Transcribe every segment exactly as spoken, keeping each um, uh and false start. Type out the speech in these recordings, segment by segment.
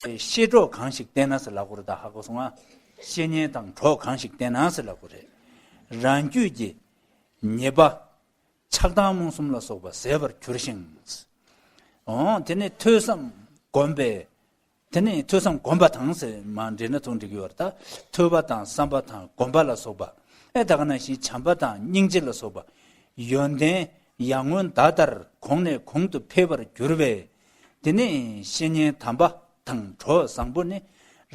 ཤེས་གྲོགས་གང་ཞིག་བསྟེན་ན་ཟེར་ལབ་དགོས་རེད་ད། ཧ་གོ་སོང་ང་། བཤེས་གཉེན་དང་གྲོགས་གང་ཞིག་བསྟེན་ན་ཟེར་ལབ་དགོས་རེད། རང་རྒྱུད་ཀྱི་ཉེས་པ། ཆགས་སྡང་རྨོངས་གསུམ་ལ་སོགས་པ་ཟད་པར་འགྱུར་ཞིང་། འོ་དེ་ནས་ཐོས་བསམ་སྒོམ་པས། དེ་ནས་ཐོས་བསམ་སྒོམ་པ་དང་ཟེར་མ་འདྲེས་ན་ཐུག་འགྲིག་གི་ཡོད་རེད་ད། ཐོས་པ་དང་བསམ་པ་དང་སྒོམ་པ་ལ་སོགས་པ། ཨེ་ད་ག་ནང་བཞིན་བྱམས་པ་དང་སྙིང་རྗེ་ལ་སོགས་པ། ཡོན་ཏན་ཡར་ངོའི་ཟླ་ལྟར་གོང་ནས་གོང་དུ་འཕེལ་བར་གྱུར་པས། དེ་ནས་བཤེས་གཉེན་དམ་པ་དང་གྲོགས་བཟང་པོ་ནི་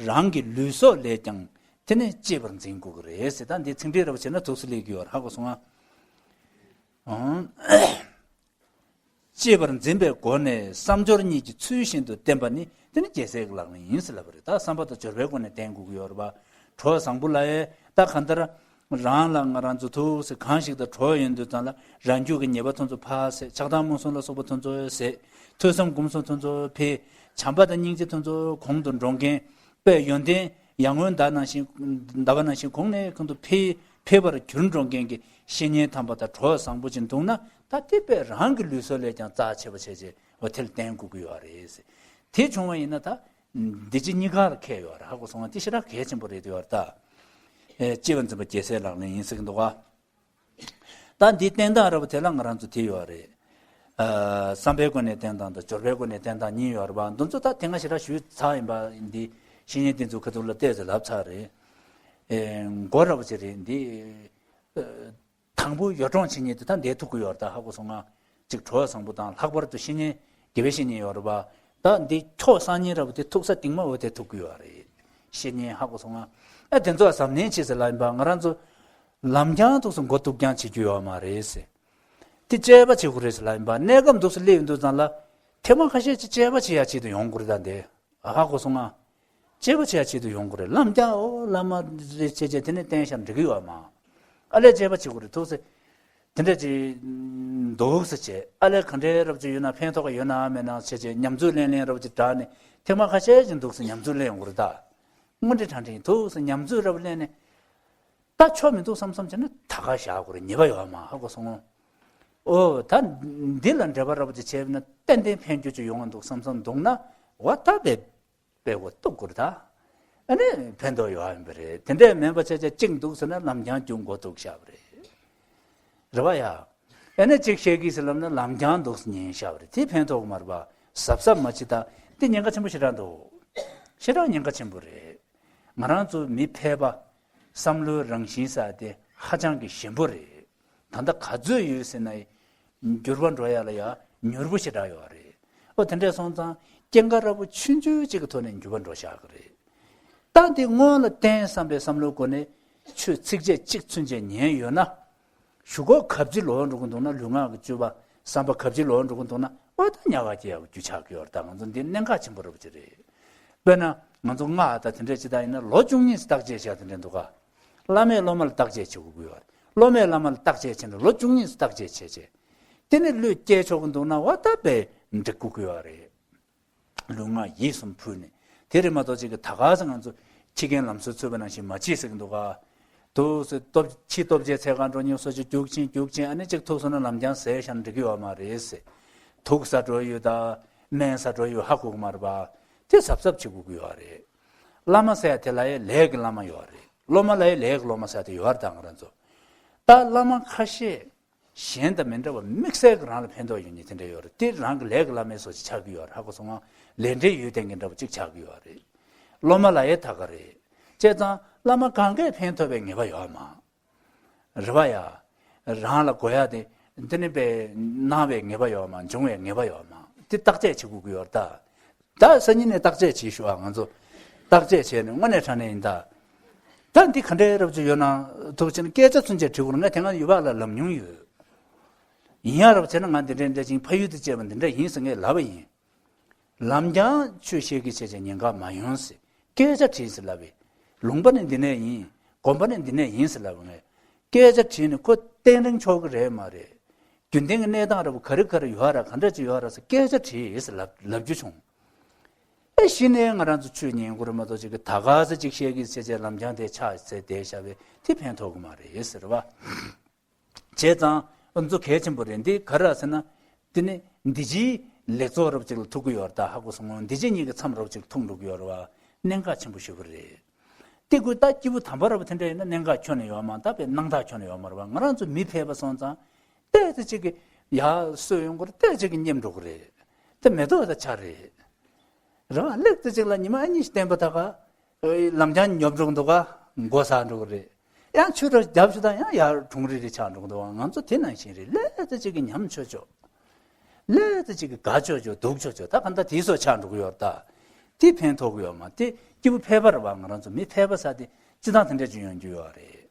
རང་གི་ལུས་སྲོག་ལས་ཀྱང་དེ་ནས་གཅེས་པར་འཛིན་དགོས་ཀྱི་རེད་ཟེར། ད་འདི་ཚིག་འགྲེལ་རབ་བྱས་ན་ཐུགས་སུ་སླེབས་ཀྱི་ཡོད་རེད། ཧ་གོ་སོང་ང་། གཅེས་པར་འཛིན་པའི་སྒོ་ནས་བསམ་སྦྱོར་གཉིས་ཀྱི་ཚུལ་བཞིན་དུ་བསྟེན་པ་ནི་དེ་ནི་རྒྱལ་སྲས་ཀྱི་ལག་ལེན་ཡིན་ཟེར་ལབ་པ་རེད། ད་བསམ་པ་དང་སྦྱོར་བའི་སྒོ་ནས་བསྟེན་དགོས་ཀྱི་ཡོད་རེད་པ། གྲོགས་བཟང་པོ་ལ་ཡང་ད་གང་ལྟར་རང་ལ་ང་རང་ཚོ་ཐུགས་སུ་གང་ཞིག་དང་གྲོགས་ཡོང་དུས་ཙམ་ལ་རང་རྒྱུད་ཀྱི་ཉེས་པ་དེ་ཚོ་ཕར་ཟད། ཆགས་སྡང་རྨོངས་གསུམ་ལ་སོགས་པ་དེ་ཚོ་ཟད། ཐོས་བསམ་སྒོམ་གསུམ་དེ་ཚོ་འཕེལ། བྱམས་པ་དང་སྙིང་རྗེ་དེ་ཚོ་གོང་དུ་འགྲོ་མཁན། དཔེ་ཡོན་ཏན་ཡར་ངོའི་ཟླ་ནང་བཞིན། ཟླ་བ་ནང་བཞིན་གོང་ནས་གོང་དུ་འཕེལ་འཕེལ་བར་གྱུར་འགྲོ་མཁན་གྱི་བཤེས་གཉེན་དམ་པ་དང་གྲོགས་བཟང་པོ་ཅིག་འདུག་ན། ད་དེ་དཔེ་རང་གི་ལུས་སྲོག་ལས་ཀྱང་རྩ་ཆེ་བ་བྱས་བྱས་འོ་དེ་ལ་བསྟེན་དགོས་ཀྱི་ཡོད་རེད། དེ་བྱུང་བ་ཡིན་ན་ད་འདི་ཕྱི་གཉིས་ཀ་ལ་ཁེ་ཡོད་རེད། ཧ་གོ་སོང་ང་། དེ་ཞེ་དྲག་གལ་ཆེན་པོ་རེད་ཡོད་རེད་ད། ཨེ་གཅེས་པར་འཛིན་པ་རྒྱལ་སྲས་ལག་ལེན་ཡིན་ཟེར་གྱི་འདུག་ག། ད་འདི་བསྟེན་སྟངས་ར་བ་དེ་ལ་ང་རང་ཚོ་དེ་ཡོད་རེད། ཨ་བསམ་པའི་སྒོ་ནས་བསྟེན་སྟངས་དང་སྦྱོར་བའི་སྒོ་ནས་བསྟེན་སྟངས་གཉིས་ཡོད་རེད་པ། འདི་ཚོ་ད་དེ་སྔ་ཞེ་དྲག་ཞུས་ཚར་ཡིན་པ། འདི་བཤེས་གཉེན་འདི་ཚོ་ཁ་ཐུག་ལ་བལྟས་ཚེ་ལབ་ཚར་རེད། ཨེ་མགོ་ར་བ་ཅིག་རེད་འདི། ཨ་དང་པོ་ཡོ་བྲོང་བྱེད་མཁན་དེ་ད་འདིར་ཐུག་གི་ཡོད་རེད་ད། ཧ་གོ་སོང་ང་། གཅིག་གྲོགས་བཟང་པོ་དང་ལྷག་པར་དུ་བཤེས་གཉེན་དགེ་བའི་བཤེས་གཉེན་ཡོད་རེད་པ། ད་འདི་ཁྱོ་ག་སང་ཉིན་ར་བ་དེ་ཐུག་ས་སྟིང་མ་འོ་དེ་ཐུག་གི་ཡོད་རེད། བཤེས་གཉེན་ཧ་གོ་སོང་ང་། ཨ་དེ་ཚོ་གཟབ་ནན་བྱེད་ཟེར་ལབ་ཡིན་པ། ང་རང་ཚོ་ལམ་རྐྱང་འདུག་སེ་མགོ་གཏུག་རྐྱང་བྱེད་རྒྱུ་ཡོད་མ་རེད་ཟེར། དེ་དཔྱད་པ་བྱེད་དགོས་རེད་ཟེར་ལབ་ཡིན་པ། གནས་སྐབས་འདུག་སེ་སླེབས་ཡོང་དུས་ཙམ་ལ་ཐེངས་མ་ཁ་ཤས་ཅིག་དཔྱད་པ་བྱེད་ཡ་ཆེད་དུ་ཡོང་དགོས་རེད་ད་འདི། ཧ་གོ་སོང་ང་། དཔྱད་པ་བྱེད་ཡ་ཆེད་དུ་ཡོང་དགོས་རེད། ལམ་རྐྱང་འོ་བླ་མ་རེད་བྱས་བྱས་དེ་ནས་བསྟེན་བཞག་འགྲིག་གི་ཡོད་མ། ཨ་ལས་དཔྱད་པ་བྱེད་དགོས་རེད། ཐུག་སེ་དེ་འདྲ་ཅིག་འདུག་སེ་བྱས། ཨ་ལས་ག་འདྲའི་རབ་ཅིག་ཡོད་ན་ཕན་ཐོགས་ཀ་ཡོད་ན་མེད་ན་བྱས་བྱས་ཉམས་ཚོད་ལེན་ལེན་རབ་ཅིག་དྲག་ནས་ཐེངས་མ་ཁ་ཤས་ཅིག་འདུག་སེ་ཉམས་ཚོད་ལེན་ཡོང་དགོས་རེད་ད། དངོས་འབྲེལ་དྲང་དྲིང་ཐུག་སེ་ཉམས་ཚོད་རབ་ལེན་ནས། ད་ཆོ་མི་འདུག་བསམ་བསམ་བྱས་ན་ད་ག་བཞག་དགོས་རེད། ཉེས་པ་ཡོད་མ། ཧ་གོ་སོང་ངོ་། ཨོ་ད་འདི་ལ་འབྲེལ་བ་རབ་ཅིག་བྱས་ན་ཏན་ཏན་ཕན་རྒྱུ་ཅིག་ཡོང་བ་འདུག་བསམ་བསམ་འདུག་ན། འོ་ད་དཔེ་དཔེ་མགོ་གཏུག་དགོས་རེད་ད། ཨ་ནི་ཕན་ཐོགས་ཡོད་ཡིན་པ་རེད། དེ་འདྲས་མིན་པ་བྱས་བྱས་གཅིག་འདུག་ཟེར་ན་ལམ་རྐྱང་རྒྱུག་མགོ་གཏུག་བཞག་པ་རེད། རེད་བ་ཡ། ཨ་ནི་གཅིག་བཤད་ཀྱི་ཟེར་ལབ་ན་ལམ་རྐྱང་འདུག་སེ་ཉན་བཞག་པ་རེད། དེ་ཕན་ཐོགས་ཀྱི་མ་རེད་པ། གཟབ་གཟབ་མ་བྱེད་ད། དེ་ཉེན་ཁ་ཆེན་པོ་ཞེ་དྲག་འདུག་ཞེ་དྲག་ཉེན་ཁ་ཆེན་པོ་རེད། ང་རང་ཚོ་མི་ཕལ་པ། བསམ་བློའི་རང་བཞིན་ཟེར་དེ་ཧ་ཅང་གི་ཞན་པོ་རེད། ད་ལྟ་ག་ཚོད་ཡོད་ཟེར་ན་འགྱུར་བ་འགྲོ་ཡ་ལ་ཡ་མྱུར་པོ་ཞེ་དྲག་ཡོད་རེད། ཨོ་དེ་འདྲས་སོང་ཙང་སྐྱེན་ཁ་ར་བོ་ཆུང་ཆུང་གཅིག་གི་ཐོག་ནས་འགྱུར་བ་འགྲོ་བཞག་གི་རེད། ད་འདི་སྔོན་ལ་བསྟེན་བསམ་པའི་བསམ་བློའི་སྒོ་ནས་ཆོས་ཚིགས་བཅད་གཅིག་ཚུན་ཆད་ཉན་ཡོད་ན། གཞུག་གུ་གབ་ཚིག་ལོག་འགྲོ་གི་འདུག་ན། ལུས་ངག་གི་སྤྱོད་པ་བསམ་པ་གབ་ཚིག་ལོག་འགྲོ་གི་འདུག་ན། ཨོ་ད་དམྱལ་བ་སྐྱེ་ཡག་རྒྱུ་ཆགས་ཀྱི་ཡོད་རེད། ད་ང་ཚོ་འདི་གནད་འགག་ཆེན་པོ་རེད་པ་ཅིག་རེད། དཔེར་ན་ང་ཚོ་སྔགས་དང་དེ་འདྲས་ཅིག་ད་ཡིན་ན་ལོ་བཅུ་གཉིས་སུ་བརྟག་དཔྱད་བྱས་དེ་འདྲས་འདུག་ག། བླ་མས་སློབ་མ་ལ་བརྟག་དཔྱད་བྱེད་དགོས་ཀྱི་ཡོད་རེད། སློབ་མས་བླ་མ་ལ་བརྟག་དཔྱད་བྱས་ནས་ལོ་བཅུ་གཉིས་སུ་བརྟག་དཔྱད་བྱས་བྱས། དེ་ནས་བློས་སྐྱེས་ཆོག་གི་འདུག་ན། འོ་ད་དཔེ་འགྲིག་དགོས་ཀྱི་ཡོད་རེད། ལུས་ངག་ཡིད་གསུམ་ཕུལ་ནས། དེ་རེད་མ་གཏོགས་ཅིག་གི་ད་ག་ས་ང་ཚོ་ཁྱི་རྒན་ལམ་སྲོལ་ཚུད་པ་ནང་བཞིན་མ་བྱེད་ཟེར་གི་འདུག་ག། འདུག་སེ་སྟོབས་ཁྱི་སྟོབས་ཆེ་ཚེ་གང་འགྲོ་སྙོམས་སོ་ཅིག་རྒྱུག་ཕྱིན་རྒྱུག་ཕྱིན། ཨ་ནི་ཅིག་ཐུག་སོང་ན་ལམ་རྐྱང་ཟས་བཞག་ན་འགྲིག་གི་ཡོད་མ་རེད་ཟེར། དུག་ཟ་འགྲོ་ཡོད་ད། སྨན་ཟ་འགྲོ་ཡོད་ཧ་གོ་གི་མ་རེད་པ། དེ་གཟབ་གཟབ་བྱེད་དགོས་ཀྱི་ཡོད་རེད། བླ་མ་ཟེར་ཡ་དེ་ལ་ཡ་ལས་ཀྱི་བླ་མ་ཡོད་རེད། སློབ་མ་ལ་ཡ་ལས་ཀྱི་སློབ་མ་ཟེར་ཡ་དེ་ཡོད་རེད་ད་ང་རང་ཚོ། ད་བླ་མ་ཁ་ཤས། གཞན་དང་མི་འདྲ་བ་དམིགས་བསལ་གྱི་རང་ལ་ཕན་ཐོགས་ཡོད་མཁན་དེ་འདྲ་ཡོད་རེད། དེ་རང་གི་ལས་ཀྱི་བླ་མའི་བཟོ་ཅིག་ཆགས་ཀྱི་ཡོད་རེད། ཧ་གོ་སོང་ང་། ལས་འབྲེལ་ཡོད་བསྡད་མཁན་འདྲ་བ་ཅིག་ཆགས་ཀྱི་ཡོད་རེད། སློབ་མ་ལ་ཡང་ད་ག་རེད། བྱས་ཙང་བླ་མ་གང་གས་ཕན་ཐོགས་པའི་ངེས་པ་ཡོད་མ་རེད་པ་ཡ། རང་ལ་དགོས་ཡ་དེ་འདི་ནི་པའི་གནང་བའི་ངེས་པ་ཡོད་མ། འབྱུང་བའི་ངེས་པ་ཡོད་མ། དེ་བརྟག་དཔྱད་བྱེད་དགོས་ཀྱི་ཡོད་རེད་ད། ད་སང་ཉིན་ནས་བརྟག་དཔྱད་བྱེད་ཤོག་ཨ། ང་ཚོ་བརྟག་དཔྱད་བྱས་ནས་དངོས་གནས་དྲང་གནས་ཡིན་ད། ད་འདི་ག་འདྲའི་རབ་ཅིག་ཡོད་ན་ཐུག་ཕྱིན་སྐད་ཆ་ཚུན་ཆད་དྲི་བར་ངས་དེ་སྔ་ཡུལ་བག་ལ་ལབ་མྱོང་ཡོད། ཡིན་ཡང་རབ་བྱས་ན་ང་འདི་འདྲའི་འདྲ་ཅིག་ཕ་ཡུལ་དུ་སྐྱེས་པ་འདི་འདྲ་ཡིན་ཟེར་ངས་ལབ་པ་ཡིན། ལམ་རྐྱང་ཆོས་བཤད་ཀྱི་བྱས་བྱས་ཉེན་ཁ་མ་ཡོང་ཟེར། སྐད་ཆ་དྲིས་ཟེར་ལབ་པས། ལུང་པ་ནི་འདི་ནས་ཡིན། དགོན་པ་ནི་འདི་ནས་ཡིན་ཟེར་ལབ་པ་ངས། སྐད་ཆ་དྲིས་ནས་ཁོ་གཏན་རིང་ཆོག་གི་རེད་མ་རེད། རྒྱུན་ལྡན་གྱི་གནས་སྟངས་ར་བ་ག་རེ་ག་རེ་ཡོད་ར་ག་འདྲ་ཅིག་ཡོད་ར་ཟེར་སྐད་ཆ་དྲིས་ཟེར་ལབ་ལབ་རྒྱུ་བྱུང་། ཨེ་གཞི་ནས་ང་རང་ཚོ་ཆོས་ཉན་དགོས་རེད་མ་གཏོགས་ཅིག་གི་ད་ག་ས་ཅིག་བཤད་ཀྱི་ཟེར་བྱས་ལམ་རྐྱང་དེ་ཆགས་ཟེར་བསྡད་བཞག་པས་དེ་ཕན་ཐོགས་ཀྱི་མ་རེད་ཟེར་བ། བྱས་ཙང་ཨ་ཚོ་གལ་ཆེན་པོ་རེད། འདི་ག་རེ་ཟེར་ན། འདི་ནི་འདི་ཕྱིའི་ ལེགས་ཚོགས་རབ་ཅིག་ལ་ཐུག་གི་ཡོད་རེད། ད་ཧ་གོ་སོང་ངོ་། འདི་ཕྱི་གཉིས་ཀྱི་མཚམས་རབ་ཅིག་ཐུག་འགྲོ་གི་ཡོད་རེད་བ། གནད་འགག་ཆེན་པོ་ཞེ་པོ་རེད། དེ་ཀུན་ད་སྐྱེས་བུ་དམ་པ་རབ་དེ་འདྲ་ཡིན་ན་གནད་འགག་ཁྱོན་ནས་ཡོད་མ། ད་དཔེ་སྣང་དག་ཁྱོན་ནས་ཡོད་མ་རེད་བ། ང་རང་ཚོ་མི་ཕལ་པ་སོང་ཙང་ཏོག་ཙམ་ཅིག་གི་ཡར་སོས་ཡོང་གི་རེད། ཏོག་ཙམ་ཅིག་གི་ཉེམ་འགྲོ་གི་རེད། དེ་མེ་ཏོག་ད་ཆ་རེད། རེད་བ། ལེགས་ཙམ་ཅིག་ལ་ཉི་མ་གཉིས་ཤིག་བསྟན་པ་ད་ག་ལམ་རྐྱང་ཉོབ་འགྲོ་གི་འདུག་ག་མགོ་ཟག་འགྲོ་གི་རེད། ཡང་ཆུ་ར་རྒྱབ་ཞུ་དང་ཡང་ཡར་གྲུང་རི་རི་ཆགས་འགྲོ་གི་འདུག་བ། ང་ཚོ་དེ་ནང་བཞིན་རེད། ལེགས་ཙམ་ཅིག་གི་ཉམས་ཆོད་ཆོག་ལེགས་ཙམ་ཅིག་གི་དགའ་ཆོག་ཆོག་སྡུག་ཆོག་ཆོག་ད་ག་འདྲ་དེའི་སོགས་ཆགས་འགྲོ་གི་ཡོད་རེད། ད་དེ་ཕན་ཐོགས་གི་ཡོད་མ། དེ་སྐྱེས་བུ་ཕལ་པ་རེད་བ། ང་རང་ཚོ་མི་ཕལ་པ་ས་དེ་སྤྱི་བཏང་དེ་འདྲ་ཅིག་ཡོང་རྒྱུ་ཡོད་རེད།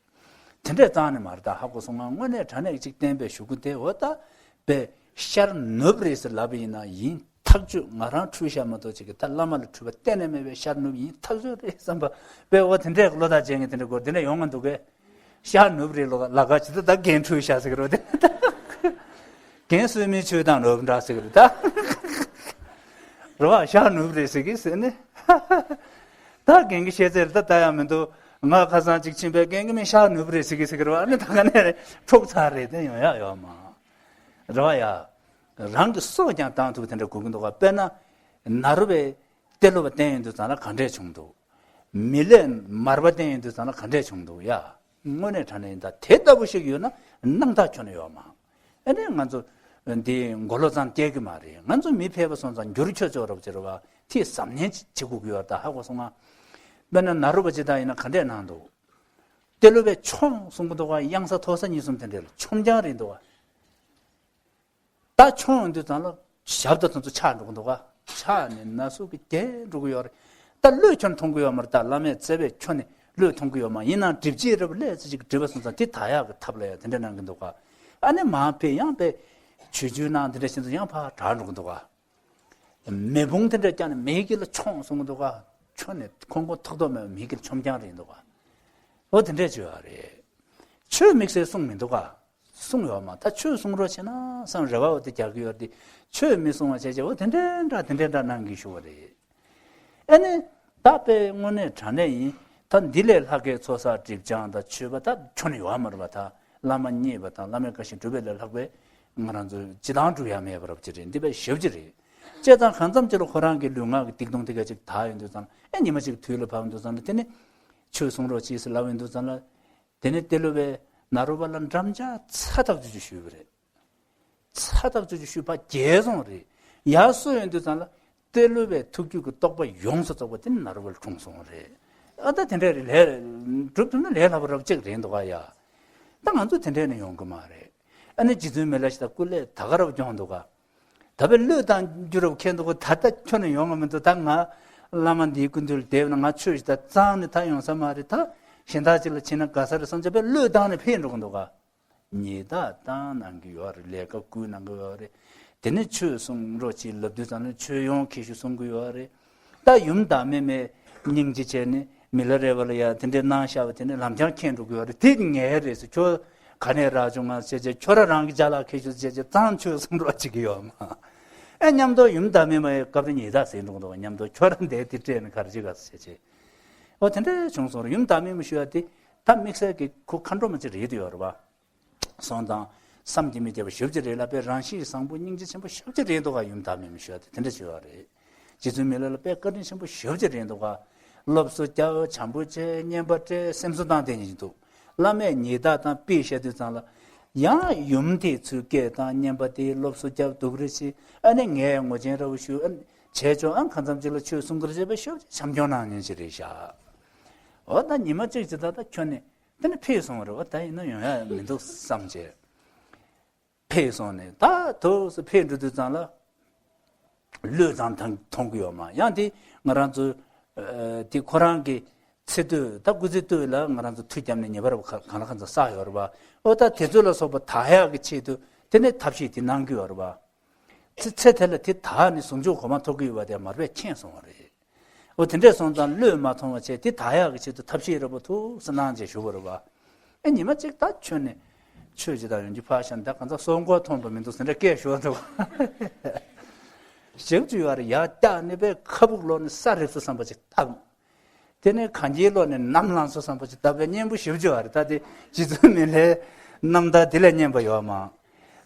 དེ་འདྲས་གཙང་ནས་མ་རེད། ད་ཧ་གོ་སོང་ང་། དངོས་གནས་དྲང་གནས་ཅིག་བསྟན་པའི་ཞུ་སྐུལ་དེ། འོ་ད་པའི་ཤར་ནུབ་རེད་ཟེར་ལབ་པ་ཡིན་ན་ཡིན་ཐག་ཆོད། ང་རང་འཁྲུལ་ཤག་མ་གཏོགས་ཅིག་གི་ད་བླ་མ་ལ་འཁྲུལ་པ་གཏན་ནས་མེད་པའི་ཤར་ནུབ་ཡིན་ཐག་ཆོད་རེད་བསམ་པ། པའི་འོ་དེ་འདྲས་བློ་ཐག་བཅད་མཁན་དེ་འདྲ་སྐོར་དེ་འདྲ་ཡོང་གི་འདུག་གས། ཤར་ནུབ་རེད་ལོ་ལ་ག་ཇི་ལྟ་ད་རྒན་འཁྲུལ་ཤག་ཟེར་གི་རེད་དེ། རྒན་གསོལ་མི་ཆོས་དང་ནུབ་འདྲ་ཟེར་གི་རེད་ད། རེད་བ། ཤར་ནུབ་རེད་ཟེར་གི་ཟེར་ནས། ད་རྒན་གྱི་བཤད་ཚད་རེད་ད། ད་ཡང་མི་འདུག་ང་ཁ་སང་ཅིག་ཕྱིན་པས་རྒན་གྱི་མིང་ཤར་ནུབ་རེད་ཟེར་གི་ཟེར་གི་རེད་བ། ཨ་ནི་ད་ག་ནས་རེད། འཕྲོག་ཚར་རེད་དེ། ཡོང་ཡག་ཡོད་མ་རེད་བ་ཡ། རང་གི་སྲོག་ཀྱང་བཏང་ཐུབ་དེ་འདྲ་དགོས་ཀྱི་འདུག་ག་དཔེར་ན་ནཱ་རོ་པའི་ཏེ་ལོ་པ་བསྟེན་ཡོང་དུས་ཙང་ལ་ག་འདྲས་བྱུང་འདུག་མི་ལས་མར་པ་བསྟེན་ཡོང་དུས་ཙང་ལ་ག་འདྲས་བྱུང་འདུག་ཡ། དངོས་གནས་དྲང་གནས་ཡིན་ད། དེ་ལྟ་བུ་ཞིག་ཡོད་ན་སྣང་དག་ཁྱོན་ནས་ཡོད་མ། ཨ་ནི་ང་ཚོ་འདི་མགོ་ལོག་ཙམ་སྐྱེ་གི་མ་རེད། ང་ཚོ་མི་ཕལ་པ་སོང་ཙང་འགྱུར་ཆོག་ཆོག་རབ་ཅེ་རེད་བ། དེ་གཟབ་ནན་བྱེད་དགོས་ཀྱི་ཡོད་རེད། ད་ཧ་གོ་སོང་ང་། དཔེར་ན་ནཱ་རོ་པ་ཅིག་ད་ཡིན་ན་ག་འདྲས་གནང་འདུག་ཏེ་ལོ་པས་མཆོང་གསུང་གི་འདུག་ག་དབྱངས་ས་མཐོ་ས་གཉིས་གསུམ་དེ་འདྲས་ལ་མཆོང་རྐྱང་རེད་འདུག་ག་ད་མཆོང་ཡོང་དུས་ཙང་ལ་ཞབས་ཏོག་དེ་ཚོ་ཆག་འགྲོ་གི་འདུག་ག་ཆག་ནས་ན་ཟུག་གི་རྒྱས་འགྲོ་གི་ཡོད་རེད། ད་བློས་ཁྱོན་མཐོང་གི་ཡོད་མ་རེད། ད་བླ་མས་བརྩེ་བས་ཁྱོན་ནས་བློས་མཐོང་གི་ཡོད་མ། ཡིན་ནའང་སྒྲིབ་བྱེད་རེད་པ། ལས་ཚེ་གཅིག་གི་སྒྲིབ་པ་སོང་ཙང་དེ་དག་ཡག་གི་ཐབས་ལ་ཡང་དེ་འདྲ་གནང་གི་འདུག་ག་ཨ་ནི་མར་ཕེབས་ཡང་པས་ཆོས་བརྒྱུད་གནང་དེ་འདྲ་བྱས་ཙང་ཡང་ཕར་དྲག་འགྲོ་གི་འདུག་ག་མེ་དཔུང་དེ་འདྲ་བརྒྱབ་ནས་མེ་དཀྱིལ་ལ་མཆོང་གསུང་གི་འདུག་ག་ཁྱོན་ནས་ཁོང་ཁོང་ཐོག་ཐོག་མེད་པ་མེ་དཀྱིལ་མཆོང་རྐྱང་རེད་འདུག་ག་འོ་དེ་འདྲས་བྱས་པ་རེད། ཆོས་དམིགས་བསལ་གསུངས་མི་འདུག་ག་གསུངས་ཡོད་མ། ད་ཆོས་གསུང་རོགས་བྱེད་ན་བསམ་རེ་བ་འོ་དེ་རྒྱག་གི་ཡོད་དེ། ཆོས་མི་གསུང་བ་བྱས་བྱས་འོ་དེ་འདྲས་འདྲ་དེ་འདྲས་འདྲ་གནང་གི་ཞུ་བ་རེད། ཨ་ནི་ད་དཔེ་དངོས་གནས་དྲང་གནས་ཡིན། ད་འདི་ལས་ལྷག་གའི་ཚོགས་བསགས་སྒྲིབ་སྦྱང་དང་མཆོད་པ་ད་ཁྱོན་ནས་ཡོད་མ་རེད་པ། ད་བླ་མ་མཉེས་པ་དང་བླ་མའི་བཀའ་བཞིན་སྒྲུབ་པ་ལས་ལྷག་པའི་ང་རང་ཚོ་སྤྱི་བཏང་སྒྲུབ་ཡ་མེད་པ་རབ་ཅིག་རེད། འདི་དཔེ་ཞབས་ཕྱི་རེད། བྱས་ཙང་གང་འཚམ་ཅིག་ལ་ཁོ་རང་གི་ལུས་ངག་གི་སྡིག་ལྟུང་དེ་ག་ཅིག་དག་ཡོང་དུས་ཙང་ལ། ཨེ་ཉི་མ་གཅིག་དུས་ལ་བབ་ཡོང་དུས་ཙང་ལ། དེ་ནི་ཆོས་གསུང་རོགས་གྱིས་ཟེར་ལབ་ཡོང་དུས་ཙང་ལ། དེ་ནི་ཏེ་ལོ་པས་ནཱ་རོ་པ་ལ་འགྲམ་ལྕག་ཚ་ཐག་ཆོད་ཅིག་གཞུས་པ་རེད། ཚ་ཐག་ཆོད་ཅིག་གཞུས་པ་རྒྱལ་སོང་རེད། ཡར་སོང་ཡོང་དུས་ཙང་ལ་ཏེ་ལོ་པའི་ཐུགས་རྒྱུད་ཀྱི་རྟོགས་པ་ཡོངས་སུ་རྫོགས་པ་དེ་ནི་ནཱ་རོ་པ་ལ་འཁྲུངས་སོང་རེད། ཨ་ད་དེ་འདྲས་རེད། ལས་སྒྲུབ་ཐུབ་ན་ལས་སླ་པོ་རབ་ཅིག་རེད་འདུག་ག་ཡ། ད་ང་ཚོ་དེ་འདྲས་ནས་ཡོང་གི་མ་རེད། ཨ་ནི་རྗེ་བཙུན་མི་ལ་ཞིག་ད་སྐུ་ལས་ད་ག་རབ་སྐྱོང་འདུག་ག་ད་དཔེ་བློས་བཏང་རྒྱུ་རབ་ཁེལ་འདུག་ག་ད་ལྟ་ཁྱོན་ནས་ཡོང་གི་མི་འདུག་ད་ང་བླ་མ་འདིའི་སྐུ་མདུན་ལ་བསྡད་ན་ང་ཆོས་ཞིག་ད་གཙང་ནས་ད་ཡོང་ས་མ་རེད། ད་གཞན་དག་ཅིག་ལ་ཕྱིན་ན་དགའ་ས་རེད་བསམ་བྱས་དཔེ་བློས་བཏང་ནས་ཕེབས་འགྲོ་གི་འདུག་ག་ཉེས་བརྡ་བཏང་གནང་གི་ཡོད་རེད། ལས་ཀ་བསྐུལ་གནང་གི་ཡོད་རེད། དེ་ནས་ཆོས་གསུང་རོགས་གྱིས་ལབ་དུས་ཙམ་ནས་ཆོས་ཡོང་ཁྱེར་ཤོག་གསུང་གི་ཡོད་རེད། ད་ཡུམ་བདག་མེད་མས་སྙིང་རྗེ་བྱས་ནས་མི་ལ་རས་པ་ལ་ཡ་དེ་འདྲའི་གནང་བཞག་པ་དེ་ནས་ལམ་རྐྱང་མཁྱེན་འགྲོ་གི་ཡོད་རེད། དེ་ངའི་རེད་ཟེར། ཁྱོད་ག་ནས་རག་བྱུང་ང་ཟེར་བྱས། ཁྱོད་རང་རང་གི་ཅ་ལག་ཁྱེར་ཤོག་ཟེར་བྱས་གཙང་ཆོས་གསུང་རོགས་བྱེད་ཀྱི་ཡོད་མ། ཨེ་མཉམ་དུ་ཡུམ་བདག་མེད་མ་ཡི་སྐབས་རེ་ཉེས་བརྡ་ཟེར་འགྲོ་གི་འདུག་མཉམ་དུ་ཁྱོད་རང་འདས་དེ་སྤྲད་ནས་ག་རེ་བྱེད་ག་ཟེར་བྱས། འོ་དེ་འདྲ་བྱུང་སོང་རེད། ཡུམ་བདག་མེད་མ་ཞུ་ཡ་དེ་ད་དམིགས་བསལ་གྱི་ཁོ་མཁའ་འགྲོ་མ་ཅིག་རེད་དུ་ཡོད་རེད་པ། སོང་དང་བསམ་གྱིས་མི་ཁྱབ་པ་ཞེ་པོ་ཅིག་རེད་ལ། དཔེ་རང་གཤིས་བཟང་པོ་སྙིང་རྗེ་ཆེན་པོ་ཞེ་པོ་ཅིག་རེད་འདུག་ག་ཡུམ་བདག་མེད་མ་ཞུ་ཡ་དེ་དེ་འདྲ་ཞུ་བ་རེད། རྗེ་བཙུན་མི་ལ་ལ་དཔེ་བཀའ་དྲིན་ཆེན་པོ་ཞེ་པོ་ཅིག་རེད་འདུག་ག་སློབ་གསོ་རྒྱབ། བྱམས་པོ་བྱས། བསྙེན་པ་སྤྲད། སེམས་གསོ་བཏང་དེ་ཉིད་འདུག་བླ་མས་ཉེས་བརྡ་དང་དཔེ་བཤད་དུས་ཙང་ལ། ཡང་ཡུམ་དེས་ཚུར་སྐད་བཏང་། བསྙེན་པ་དེ་སློབ་གསོ་རྒྱབ། སྡུག་རུས་བྱས། ཨ་ནི་ངས་ངོ་ཆེན་ར་བོ་ཞུ། ཨ་ནི་བྱས་ཆོག་ཨ་ཁ་མཚམས་གཅིག་ལ་ཆོས་གསུང་གི་རེད་བྱས་པས་ཤོག་ཅེས་བྱམས་སྐྱོང་གནང་མཁན་ཅིག་རེད་ཤག་འོ་ད་ཉི་མ་གཅིག་ཅིག་ད་ལྟ་ཁྱོན་ནས། དེ་ནས་ཕེབས་སོང་བ་རེད་བ། ད་ཡིན་ན་ཡོང་ཡ་མི་འདུག་བསམ་བྱས། ཕེབས་སོང་ནས་ད་དུས་སུ་ཕེབས་འགྲོ་དུས་ཙང་ལ། བློས་བཏང་མཐོང་གི་ཡོད་མ། ཡང་དེ་ང་རང་ཚོ་ཨ་དེ་ཁོ་རང་གི་ཚེ་སྟོད་ད་སྐུ་ཚེ་སྟོད་ལ་ང་རང་ཚོ་མཐུ་བརྒྱབ་ནས་ཉེས་པ་རབ་ག་གང་ལ་གང་འཚམ་བསགས་ཡོད་རེད་བ། འོ་ད་དེ་ཚོ་ལ་སོགས་པ་དག་ཡག་གི་ཆེད་དུ་དེ་ནས་ཐབས་ཤེས་དེ་གནང་གི་ཡོད་རེད་བ། ཚེ་ཚེ་དེ་ལ་དེ་དག་ནས་ཟུང་འཇུག་གོ་འཕང་ཐོབ་ཀྱི་ཡོད་པ་དེ་མར་པས་མཁྱེན་སོང་བ་རེད། འོ་དེ་འདྲས་སོང་ཙང་བློས་མ་ཐོངས་པ་བྱས་དེ་དག་ཡག་གི་ཆེད་དུ་ཐབས་ཤེས་རེ་པོ་ཐུགས་སུ་གནང་བྱས་བཞུགས་པ་རེད་བ། ཨེ་ཉི་མ་གཅིག་ད་ཁྱོན་ནས་ཆོས་ཅིག་དང་ཡོང་རྒྱུ་ཕར་བཞག་ད་གང་ཚ་སོ་མགོ་མཐོང་དུ་མི་འདུག་ཟེར་འདྲ་སྐད་ཤོར་འདུག་ཞག་བཅུ་ཡར་ཡར་བཀྱག་ནས་པའི་ཁ་སྦུག་ལོག་ནས་ས་རིབ་སུ་བསམ་པ་ཅིག་བཏབ། དེ་ནས་གན་རྐྱལ་ལོག་ནས་ནམ་ལངས་སོ་བསམ་པ་ཅིག་བཏབ་པའི་སྙན་པོ་ཞེ་པོ་ཅིག་ཡོད་རེད། ད་དེ་རྗེ་བཙུན་མི་ལའི་རྣམ་ཐར་དེ་ལས་སྙན་པ་ཡོད་མ།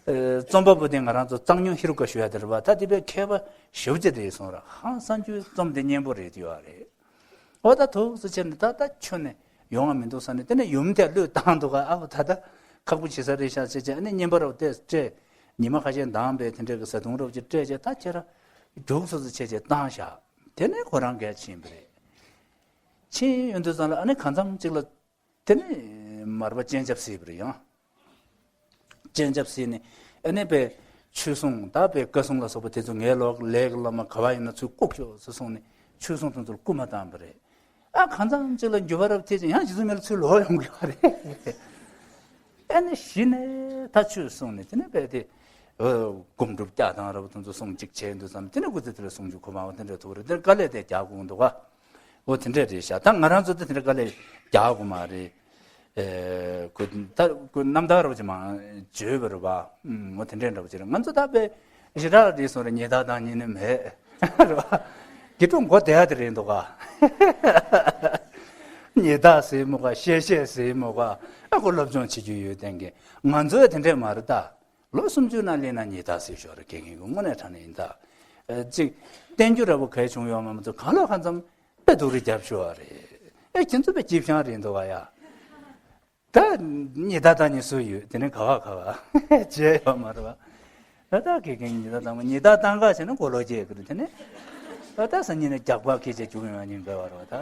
རྩོམ་པ་པོ་དེ་ང་རང་ཚོ་གཙང་སྨྱོན་ཧེ་རུ་ཀ་ཞུ་ཡ་དེ་རེད་པ། ད་དེ་དཔེ་མཁས་པ་ཞེ་པོ་ཅིག་རེད་གསུངས་ར། ཧང་སང་རྒྱུའི་རྩོམ་དེ་སྙན་པོ་རེད་ཡོད་རེད། འོ་ད་ཐུགས་སུ་ཆེ་ནས་ད་ད་ཁྱོན་ནས་ཡོང་བ་མི་འདུག་བསམ་ནས། དེ་ནས་ཡུམ་དེ་བློས་བཏང་འདུག་ག་ཨ་ཁུ་ད་ད་ཁག་པོ་བྱེད་ས་རེད་ཤག་ཟེར་བྱས། ཨ་ནི་བརྙན་པར་རོ་དེ་སྤྲད། ཉི་མ་ཁ་ཤས་འདང་བས་དེ་འདྲས་ཀྱི་བཟའ་བཏུང་རོབ་ཅིག་སྤྲད་བྱས། ད་ཁྱེད་རང་རྒྱུགས་སོ་སོ་བྱས་བྱས་བཏང་བཞག་དེ་ནས་ཁོ་རང་འགལ་ཕྱིན་པ་རེད། ཕྱིན་ཡོང་དུས་ཙམ་ལ་ཨ་ནི་གང་འཚམ་ཅིག་ལ། དེ་ནས་མར་པ་སྤྱན་ཆབ་གཟིགས་པ་རེད་ཡང་། སྤྱན་ཆབ་གཟིགས་ནས་ཨ་ནི་པའི་ཆོས་སྲུང་ད་པའི་བཀའ་སྲུང་ལ་སོགས་པ་དེ་ཚོ་ངའི་ལོག་ལས་ཀྱི་བླ་མ་ག་བ་ཡིན་ན་ཚུར་བཀུག་ཤོག་ཟེར་གསུངས་ནས་ཆོས་སྲུང་དེ་ཚོར་སྐུལ་མ་བཏང་པ་རེད། ཨ་གང་འཚམ་ཅིག་ལ་འགྱུར་བ་རབ་ཐེབས་ཅིང་ཡང་རྗེ་བཙུན་མི་ལ་ཚུར་ལོག་ཡོང་གི་ཡོད་རེད། ཨ་ནི་གཞི་ནས་ད་ཆོས་གསུངས་ནས་དེ་ནས་པའི་དེ་སྒོམ་སྒྲུབ་བསྐྱངས་དང་རབ་དེ་ཚོ་གསུང་གཅིག་བྱས་འདུག་བསམ། དེ་ནས་སྐུ་ཚེ་དེ་ལ་གསུང་རྒྱུ་གོ་མ་བ་དེ་འདྲ་ཐུག་རེད། དེ་དཀའ་ལས་དེ་རྒྱག་དགོས་འདུག་ག་འོ་དེ་འདྲས་རེད་ཤག་ད་ང་རང་ཚོ་ད་དེ་འདྲ་དཀའ་ལས་རྒྱག་དགོས་མ་རེད། ཨེ་ཁོ་ད་ཁོ་རྣམ་ཐར་རོ་ཅིག་མ་བརྗོད་པ་རེད་པ། ཨུམ། འོ་དེ་འདྲས་འདྲ་པོ་ཅིག་རེད། ང་ཚོ་ད་དཔེ་ཞེ་དྲག་རེད་སོང་རེད། ཉི་ཟླ་དང་ཉི་ནི་མེད་རེད་པ། དགེ་ཕྲུག་མགོ་བདེ་ཡ་དེ་རེད་འདུག་ག་ཉི་ཟླ་ཟེར་མོ་ག་ཤེས་ཤེས་ཟེར་མོ་ག་ཨ་ཁོ་སློབ་སྦྱོང་བྱེད་རྒྱུ་ཡོད་དེང་གི། ང་ཚོ་དེ་འདྲས་མ་རེད་ད། ལོ་སུམ་ཅུ་ན་སླེབས་ན་ཉི་ཟླ་ཟེར་ཞོར་དགེ་རྒན་གྱིས་དངོས་གནས་དྲང་གནས་ཡིན་ད། ཨ་ཅིག་བསྟན་རྒྱུ་ར་བོ་གལ་བྱུང་ཡོད་མ་མ་ཚོ་གང་ལ་གང་འཚམ་དཔེ་སྡུག་རུ་རྒྱབ་ཤོར་བ་རེད། ཨེ་ཁྱེད་ཚོ་དཔེ་སྐྱིད་ཤང་རེད་འདུག་ག་ཡ། ད་ཉི་ཟླ་དང་ཉི་སུ་ཡོད་དེ་ནས་ག་བ་ག་བ་བྱས་ཡོད་མ་རེད་པ། ད་ད་དགེ་རྒན་ཉི་ཟླ་དང་ཉི་ཟླ་དང་ག་བྱས་ན་གོ་ལོ་རྒྱས་ཀྱི་རེད། དེ་ནས་ད་ད་སང་ཉིན་ནས་རྒྱག་པ་ཁེ་ཆེ་རྒྱུག་ཡོང་བ་ཉིན་དགའ་བ་རེད་པ། ད་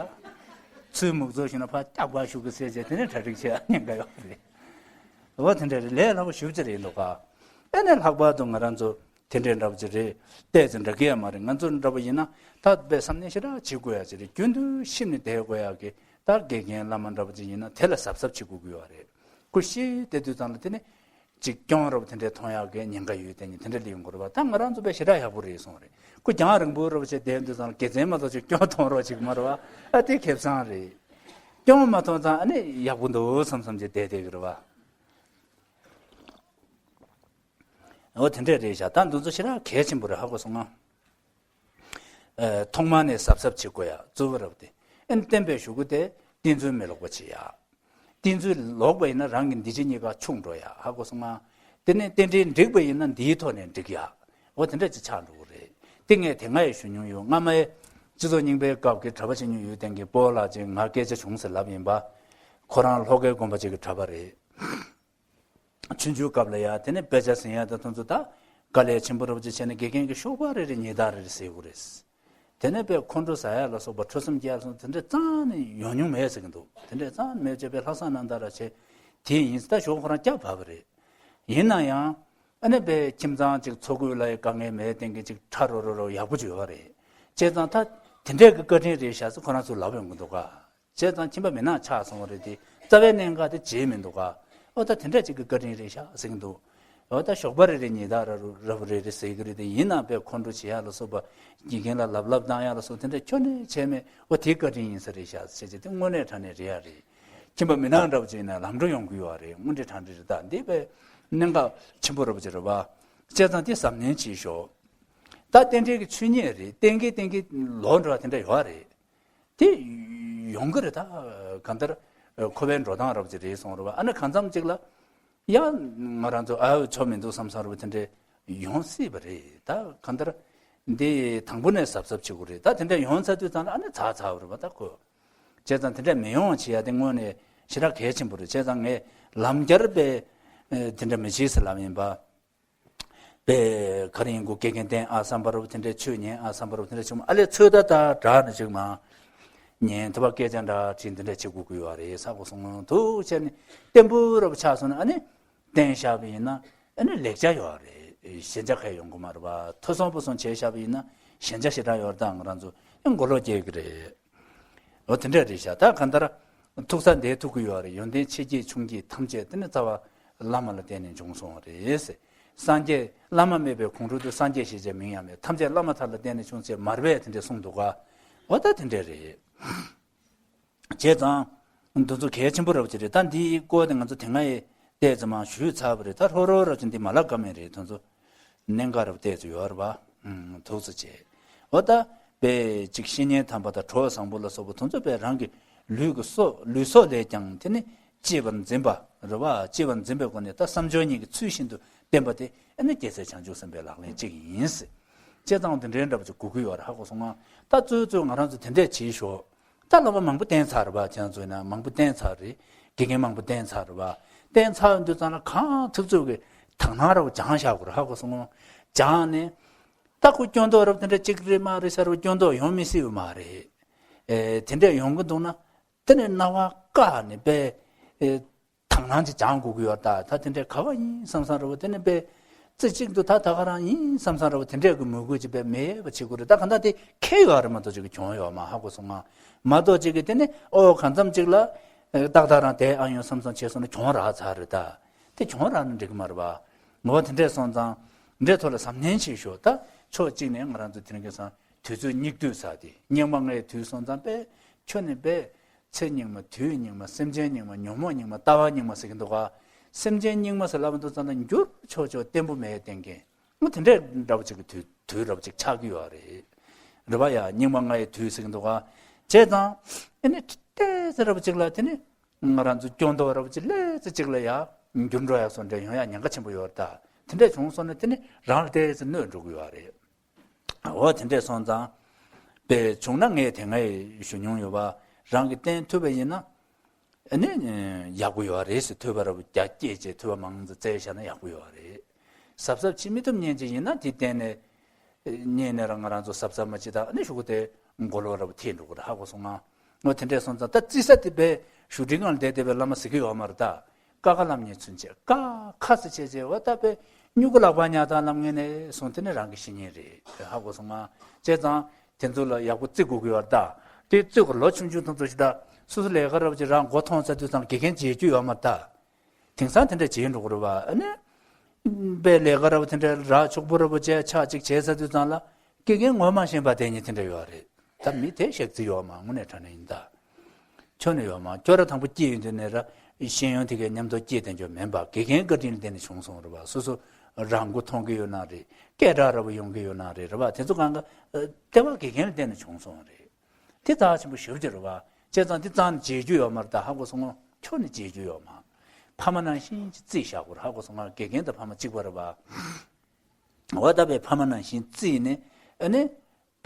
ཚུལ་མུག་ཚོ་ཞིག་ན་ཕ་རྒྱག་པ་ཞུགས་གི་ཟེར་བྱས་དེ་ནས་གྲ་སྒྲིག་བྱས་ཉིན་དགའ་ཡོད་རེད། འོ་དེ་འདྲ་རེད། ལས་སླ་པོ་ཞེ་པོ་ཅིག་རེད་འདུག་ག་ཨེ་ནས་ལྷག་པར་དུ་ང་རང་ཚོ་དེ་འདྲའི་འདྲ་པོ་ཅིག་རེད། བལྟས་ཚེ་འདྲ་གི་ཡ་མ་རེད། ང་ཚོ་འདྲ་པོ་ཡིན་ན་ད་དཔེ་བསམ་ནས་ཞེ་དྲག་བྱེད་དགོས་ཡ་ཅིག་རེད། རྒྱུན་དུ་ཤེས་ནས་བསྡད་དགོས་ཡ་གི། ད་དགེ་རྒན་བླ་མ་འདྲ་པོ་ཅིག་ཡིན་ན་དེ་ལ་གཟབ་གཟབ་བྱེད་དགོས་ཀྱི་ཡོད་རེད། ཁོ་ཤེས་བསྡད་དུས་ཙམ་ལ་དེ་ནས་ཅིག་སྐྱོན་རབ་དེ་འདྲའི་མཐོང་ཡག་གི་ཉེན་ཁ་ཡོད་དེ་ནི་དེ་འདྲ་ལས་ཡོང་གི་རེད་པ། ད་ང་རང་ཚོ་དཔེ་ཞེ་དྲག་ཡག་པོ་རེད་གསུངས་རེད། ཁོ་རྒྱང་རིང་པོ་རབ་བྱས་བསྡད་དུས་ཙམ་ལ་དགེ་མཚན་མ་གཏོགས་ཅིག་སྐྱོན་མཐོང་རོགས་ཅིག་མ་རེད་པ། ཨ་དེ་ཁེ་བཟང་རེད། སྐྱོན་མ་མཐོང་ཙང་ཨ་ནི་ཡག་པོ་འདུག་བསམ་བསམ་ཅིག་བསྡད་བསྡད་ཀྱི་རེད་པ། འོ་དེ་འདྲས་རེད་ཤག་ད་འདི་ཚོ་ཞེ་དྲག་གལ་ཆེན་པོ་རེད། ཧ་གོ་སོང་ང་། ཨ་ཐོག་མ་ནས་གཟབ་གཟབ་བྱེད་དགོས་ཡ་གཙོ་བོ་རབ་དེ། ཨ་ནི་བསྟན་པའི་གཞུག་གུ་དེ་བསྟན་ཚུལ་མི་ལོག་པ་བྱེད་ཡ། བསྟན་ཚུལ་ལོག་པ་ཡིན་ན་རང་གི་འདི་ཕྱི་གཉིས་ཀ་ཆུང་འགྲོ་ཡ། ཧ་གོ་སོང་ང་། དེ་ནས་རྟེན་འབྲེལ་འགྲིག་པ་ཡིན་ན་འདིའི་ཐོག་ནས་འགྲིག་ཡ། འོ་དེ་འདྲ་ཅིག་ཆགས་འགྲོ་གི་རེད། དེ་ངས་དེ་སྔ་ཡང་ཞུ་མྱོང་ཡོད། སྔ་མའི་སྤྱི་ཚོགས་རྙིང་པའི་སྐབས་ཀྱི་གྲྭ་པ་བྱེད་མྱོང་ཡོད་དེང་གི་སྤོ་ལགས་ཅིག་ང་སྐད་ཆ་བྱུང་ཟེར་ལབ་ཡིན་པ། ཁོ་རང་ལྷོ་ཁའི་དགོན་པ་ཅིག་གི་གྲྭ་པ་རེད། ཆུང་ཆུང་སྐབས་ལ་ཡ་དེ་ནས་དཔེ་ཆ་ཟིན་ཡ་དང་དེ་ཚོ་ད་དཀའ་ལས་ཆེན་པོ་རབ་ཅིག་བྱས་ནས་དགེ་རྒན་གྱིས་ཞོགས་པ་རེ་རེ་ཉལ་ཐ་རེ་རེ་ཟེར་དགོས་རེད། དེ་ནས་དཔེ་ཁོང་ཁྲོ་ཟ་ཡ་ལ་སོགས་པ་ཁྲོ་གསུམ་སྐྱེ་ཡ་ལ་སོགས་དེ་འདྲ་རྩ་ནས་ཡོང་མྱོང་མེད་ཟེར་གྱི་འདུག་དེ་འདྲ་རྩ་ནས་མེད་བྱས་པའི་ལྷག་བསམ་རྣམ་དག་ར་བྱས་དེ་ཡིན། ད་ཞོགས་ཁོ་རང་སྐྱབས་བབས་པ་རེད། ཡིན་ན་ཡང་ཨ་ནི་དཔེ་ཁྱིམ་ཚང་ཅིག་འཚོ་གོས་ལ་ཡ་དཀའ་ངལ་མེད་དེང་གི་ཅིག་ཁྲ་རོ་རོ་རོ་ཡག་པོ་ཅིག་ཡོད་པ་རེད། བྱས་ཙང་ད་དེ་འདྲས་ཀྱི་བཀའ་དྲིན་རེད་ཤག་ཟེར་ཁོ་རང་ཚོ་ལབ་ཡོང་གི་འདུག་ག་བྱས་ཙང་ཁྱིམ་པ་མི་ནག་ཆགས་སོང་བ་རེད་དེ། རྩ་བའི་གནད་འགག་དེ་བརྗེད་མི་འདུག་ག་ཨོ་ད་དེ་འདྲ་ཅིག་གི་བཀའ་དྲིན་རེད་ཤག་ཟེར་གྱི་འདུག་ཨོ་ད་ཞོགས་པ་རེ་རེ་ཉལ་ཐ་ར་རུ་ར་བུ་རེ་རེ་ཟེར་གྱི་རེད་དེ། ཡིན་ནའང་དཔེ་ཁོང་ཁྲོ་བྱེད་ཡ་ལ་སོགས་པ་དགེ་རྒན་ལ་ལབ་ལབ་བཏང་ཡ་ལ་སོགས་དེ་འདྲ་ཁྱོན་ནས་བྱས་མེད། ཨོ་དེ་བཀའ་དྲིན་ཡིན་ས་རེད་ཤག་ཟེར་བྱས་དེ་དངོས་གནས་དྲང་གནས་རེད་ཡ་རེད། ཁྱིམ་པ་མི་ནག་འདྲ་བོ་ཅིག་ཡིན་ན་ལམ་འགྲོ་ཡོང་གི་ཡོད་རེད། དངོས་འབྲེལ་དྲང་འབྲེལ་རེད། ད་འདི་དཔེ་གནད་འགག་ཆེན་པོ་ར་བོ་ཅིག་རེད་པ། བྱས་ཙང་དེ་གཟབ་ནན་བྱེད་ཤོག་ད་རྟེན་འབྲེལ་གྱི་ཆོས་ཉིད་རེད། གཏན་འཁེལ་གཏན་འཁེལ་ལོག་འགྲོ་བ་དེ་འདྲ་ཡོད་རེད། དེ་ཡོང་གི་རེད། ད་གང་ལྟར་ཁོ་པའི་འགྲོ་སྟངས་རབ་ཅིག་རེད་སོང་རེད་པ། ཨ་ནི་གང་འཚམ་ཅིག་ལ་ཡང་ང་རང་ཚོ་ཨ་ཆོ་མི་འདུག་བསམ་བསམ་རེད་པ། དེ་འདྲས་ཡོང་སྲིད་པ་རེད། ད་གང་ལྟར་འདི་དང་པོ་ནས་གཟབ་གཟབ་བྱེད་དགོས་རེད། ད་དེ་འདྲས་ཡོང་ཚར་དུས་ཙང་ལ་ཨ་ནི་ཚར་ཚར་བ་རེད་པ། ད་ཁོ་བྱས་ཙང་དེ་འདྲས་མི་ཡོང་བ་བྱེད་ཡ་དེ་དངོས་གནས་ཞེ་དྲག་གལ་ཆེན་པོ་རེད། བྱས་ཙང་ངས་ལམ་བརྒྱར་པའི་དེ་འདྲས་མི་བྱེད་ཟེར་ལབ་ཡིན་པ། པས་ག་རེ་ཡིན་དགོས། དགེ་རྒན་བསྟེན་ཨ་བསམ་པ་རུ་དེ་འདྲའི་ཆོས་ཉན་ཨ་བསམ་པ་རུ་དེ་འདྲའི་ཆུང་མ་ཨ་ལས་ཚོད་ད་ད་དྲག་ནས་ཅིག་མ་ཉན་ཐུབ་པ་སྐད་ཆ་འདྲ་དྲིས་འདི་འདྲ་བྱེད་དགོས་ཀྱི་ཡོད་རེད་ས་གོ་སོང་། དུ་བྱས་ནས་བརྟན་པོ་རུ་ཆགས་སོང་ན་ཨ་ནི་བསྟེན་བཞག་པ་ཡིན་ན་ཨ་ནི་ལེགས་ཆ་ཡོད་རེད། ཞན་ཆ་ག་ཡོང་གི་མ་རེད་པ། ཐོས་སོང་པོ་སོང་བྱས་བཞག་པ་ཡིན་ན་ཞན་ཆ་ཞེ་དྲག་ཡོད་རེད། ད་ང་རང་ཚོ་ཡང་མགོ་ལོག་སྐྱེ་གི་རེད། འོ་དེ་འདྲ་རེད་ཤག་ད་གང་ལྟར་ཐུག་ས་འདིར་ཐུག་གི་ཡོད་རེད། ཡོན་ཏན་ཆེ་སྐྱེས་ཆུང་སྐྱེས་ཐམས་ཅད་དེ་ནི་རྩ་བ་བླ་མ་ལ་བརྟེན་ནས་བྱུང་སོང་བ་རེད། སངས་རྒྱས་བླ་མ་མེད་པའི་གོང་དུ་སངས་རྒྱས་ཞེས་བྱའི་མིང་ཡང་མེད། ཐམས་ཅད་བླ་མ་ཐར་ལ་བརྟེན་ནས་བྱུང་ཞེས་མར་པས་དེ་འདྲ་གསུངས་འདུག་ག་འོ་ད་དེ་འདྲ་རེད། བྱས་ཙང་འདི་ཚོ་གལ་ཆེན་པོ་རབ་ཅིག་རེད། ད་འདིའི་སྐོར་དེ་ང་ཚོ་དེ་སྔ་ཡི་བལྟས་ཙམ་མ་ཞུས་ཚར་བ་རེད། ད་ཧྲོ་རོ་རབ་ཅིག་འདི་མ་ལབ་ཀ་མེད་རེད། དེ་ཚོ་གནད་འགག་རབ་བལྟས་ཚོ་ཡོད་རེད་པ། ཐུགས་སུ་ཆེ། འོ་ད་དཔེ་ཅིག་བཤེས་གཉེན་དམ་པ་དང་གྲོགས་བཟང་པོ་ལ་སོགས་པ་དེ་ཚོ་དཔེ་རང་གི་ལུས་ཀྱི་སྲོག་ལུས་སྲོག་ལས་ཀྱང་དེ་ནི་གཅེས་པར་འཛིན་པ་རེད་པ། གཅེས་པར་འཛིན་པའི་སྒོ་ནས་ད་བསམ་སྦྱོར་གཉིས་ཀྱི་ཚུལ་བཞིན་དུ་ བསྟན་པ་དེ་ཨ་ནི་རྒྱལ་སྲས་བྱང་ཆུབ་སེམས་དཔའི་ལག་ལེན་གཅིག་ཡིན། བྱས་ཙང་དེ་འདྲའི་འདྲ་པོ་ཅིག་དགོས་ཀྱི་ཡོད་རེད། ཧ་གོ་སོང་ང་། ད་གཙོ་གཙོ་ང་རང་ཚོ་དེ་འདྲས་བྱེད་ཤོག་ད་བླ་མ་མང་པོ་བསྟེན་ཚར་རེད་པ། ཁྱེད་རང་ཚོ་ཡིན་ན་མང་པོ་བསྟེན་ཚར་རེད། དགེ་རྒན་མང་པོ་བསྟེན་ཚར་རེད་པ། བསྟེན་ཚར་ཡོང་དུས་ཙང་ལ་གང་ཐུབ་ཚོད་ཀྱི་དག་སྣང་འདྲ་པོ་སྦྱངས་བཞག་དགོས་རེད། ཧ་གོ་སོང་ངོ་། སྦྱངས་ནས། ད་ཁོ་སྐྱོན་འདོགས་རབ་དེ་འདྲ་གཅིག་རེད་མ་རེད་ཟེར་བ་སྐྱོན་འདོགས་ཡོང་མི་སྲིད་པ་མ་རེད། ཨེ་དེ་འདྲ་ཡོང་གི་འདུག་ན། དེ་ནས་རྣ་བ་བཀག་ནས་པས། ཨེ་དག་སྣང་ཅིག་སྦྱང་དགོས་ཀྱི་ཡོད་ད། ད་དེ་འདྲ་ག་བ་ཡིན་བསམ་བསམ་འདྲ་པོ་དེ་ནས་པས། རྩེ་གཅིག་ཏུ་ད་ད་ག་རང་ཡིན་བསམ་བསམ་འདྲ་པོ་དེ་འདྲ་གི་མོས་གུས་ཅིག་པས་མེད་པ་བྱེད་དགོས་རེད། ད་གང་ལྟར་དེ་ཁེལ་ཡོད་རེད་མ་གཏོགས་ཅིག་གི་བྱུང་ཡོད་མ། ཧ་གོ་སོང་ང་། མ་གཏོགས་ཅིག་གི་དེ་ནས་ཨོ་གང་འཚམ་ཅིག་ལ། ཨེ་ཏག་ཏག་རང་དེ་ཨ་ཡོང་བསམ་བསམ་བྱས་སོང་ན་གྱོང་རག་ཚར་རེད་ད། དེ་གྱོང་རག་ན་འགྲིག་གི་མ་རེད་པ། ངོ་བོ་དེ་འདྲས་སོང་ཙང་། འདྲའི་ཐོག་ལ་གཟབ་ནན་བྱེད་ཤོག་ད་ཕྱོགས་གཅིག་ནས་ང་རང་ཚོ་དེ་རིང་ཁ་སང་དུས་ཚོད་སྙིགས་དུས་ཟེར་དེ། སྙིགས་མ་ལྔའི་དུས་སོང་ཙང་པས་ཁྱོན་ནས་པས། ཚེ་སྙིགས་མ། དུས་སྙིགས་མ། སེམས་ཅན་སྙིགས་མ། ཉོན་མོངས་སྙིགས་མ། ལྟ་བ་སྙིགས་མ་ཟེར་གྱི་འདུག་ག་སེམས་ཅན་སྙིགས་མ་ཟེར་ལབ་འདུག་ཙང་ན་འགྱུར་ཆོག་ཆོག་བརྟན་པོ་མེད་བསྟན་མཁན། ཨ་དེ་འདྲས་འདྲ་པོ་ཅིག་གི་དུས་དུས་འདྲ་པོ་ཅིག་ཆགས་ཀྱི་ཡོད་རེད། རེད་པ། ཡ་སྙིགས་མ་ལྔའི་དུས་ཟེར་གྱི་འདུག་ག་བྱས་ཙང་། ཨ་ནི་ཏོག་ཙམ་འདྲ་པོ་ཅིག་ལ་དེ་ནི། ང་རང་ཚོ་སྐྱོན་འདོགས་འདྲ་པོ་ཅིག་ལས་ཙི་ཅིག་ལ་ཡ། འགྱུར་འགྲོ་ཡ་སོགས་འདྲ་ཡོང་ཡ་ཉེན་ཁ་ཆེན་པོ་ཡོད་རེད་ད། དེ་འདྲས་བྱུང་སོང་ན་དེ་ནི་རང་ལ་ཏོག་ཙམ་གནོད་འགྲོ་གི་ཡོད་རེད། འོ་དེ་འདྲས་སོང་ཙང་། པས་བྱུང་ན་ངས་དེ་སྔ་ཞུ་མྱོང་ཡོད་པ། རང་གིས་བསྟེན་ཐུབ་པ་ཡིན་ན། ཨ་ནི་ཡག་པོ་ཡོད་རེད་ཟེར། ཐོས་པ་འདྲ་པོ་རྒྱ་བསྐྱེད་བྱས་ཐོས་པ་མང་ཙམ་བཙལ་བཞག་ན་ཡག་པོ་ཡོད་རེད། གཟབ་གཟབ་བྱེད་མི་ཐུབ་མཁན་ཅིག་ཡིན་ན་དེ་གཏན་ནས། ཉིན་ནས་རང་ང་རང་ཚོ་གཟབ་གཟབ་མ་བྱེད་ད་ནི་ཤོག་གུ་དེ་མགོ་ལོག་འདྲ་པོ་ཐེབས་འགྲོ་གི་རེད། ཧ་གོ་སོང་ང་། ངོ་དེ་འདྲས་སོང་ཙང་ད་རྩི་ས་དེ་པས་ཞུ་སྒྲིག་ངང་བསྡད་བསྡད་པའི་བླ་མ་ཟེར་གི་ཡོད་མ་རེད་ད། ཀ་ཁ་ལབ་མཁན་ཚུན་ཆད་ཀ་ཁ་ཟེར་བྱས་བྱས་འོ་ད་པས་སྨྱུ་གུ་ལག་པ་ཉག་ཐག་ལབ་མཁན་ནས་སོང་དེ་ནི་རང་གི་བཤེས་གཉེན་རེད། ཧ་གོ་སོང་ང་། བྱས་ཙང་དེ་ཚོ་ལ་ཡག་པོ་བརྩི་དགོས་ཀྱི་ཡོད་རེད་ད། དེ་བརྩི་དགོས། ལོ་ཆུང་ཆུང་ཐམས་ཅད་ཞིག་ད་སོ་སོ་ལས་ཀ་འདྲ་པོ་ཅིག་རང་མགོ་ཐོན་ཚར་དུས་ཙང་དགེ་རྒན་བྱེད་རྒྱུ་ཡོད་མ་རེད་ད། དེང་སང་དེ་འདྲ་བྱེད་འགྲོ་གི་རེད་པ། ཨ་ནི། པའི་ལས་ཀ་འདྲ་པོ་དེ་འདྲ་རག་ཕྱུག་པོ་འདྲ་པོ་བྱས་ཆགས་ཅིག་བྱས་ཚར་དུས་ཙང་ལ། དགེ་རྒན་ངོ་མ་ཤེས་པ་དེ་ཉིད་དེ་འདྲ་ཡོད་རེད། ད་མི་དེ་ཞག་རྩི་ཡོད་མ་དངོས་གནས་དྲང་གནས་ཡིན་ད། ཁྱོན་ནས་ཡོད་མ། སྐྱོ་ར་དང་པོ་སྐྱེས་ཡོང་དུས་ནས་ར། ཤེས་ཡོན་དེ་གའི་མཉམ་དུ་སྐྱེས་དེ་འཇོག་མིན་པ། དགེ་རྒན་བཀའ་དྲིན་ལ་བརྟེན་ནས་བྱུང་སོང་རེད་པ། སོ་སོ་རང་མགོ་ཐོན་གི་ཡོད་ན་རེད། སྐད་གྲགས་འདྲ་པོ་ཡོང་གི་ཡོད་ན་རེད། རེད་པ། དེ་ཚོ་གང་ག་ལྟེ་བ་དགེ་རྒན་ལ་བརྟེན་ནས་བྱུང་སོང་རེད། དེ་རྩ་ཆེན་པོ་ཞེ་པོ་ཅིག་རེད་པ། བྱས་ཙང་དེ་རྩ་ནས་བརྗེད་རྒྱུ་ཡོད་མ་རེད་ད། ཧ་གོ་སོང་ངོ་། ཁྱོན་ནས་བརྗེད་རྒྱུ་ཡོད་མ། ཕ་མ་ནང་བཞིན་གྱི་བརྩིས་བཞག་དགོས་རེད། ཧ་གོ་སོང་ང་། དགེ་རྒན་དང་ཕ་མ་གཅིག་པ་རེད་པ། འོ་ད་པའི་ཕ་མ་ནང་བཞིན་བརྩིས་ནས་ཨ་ནི།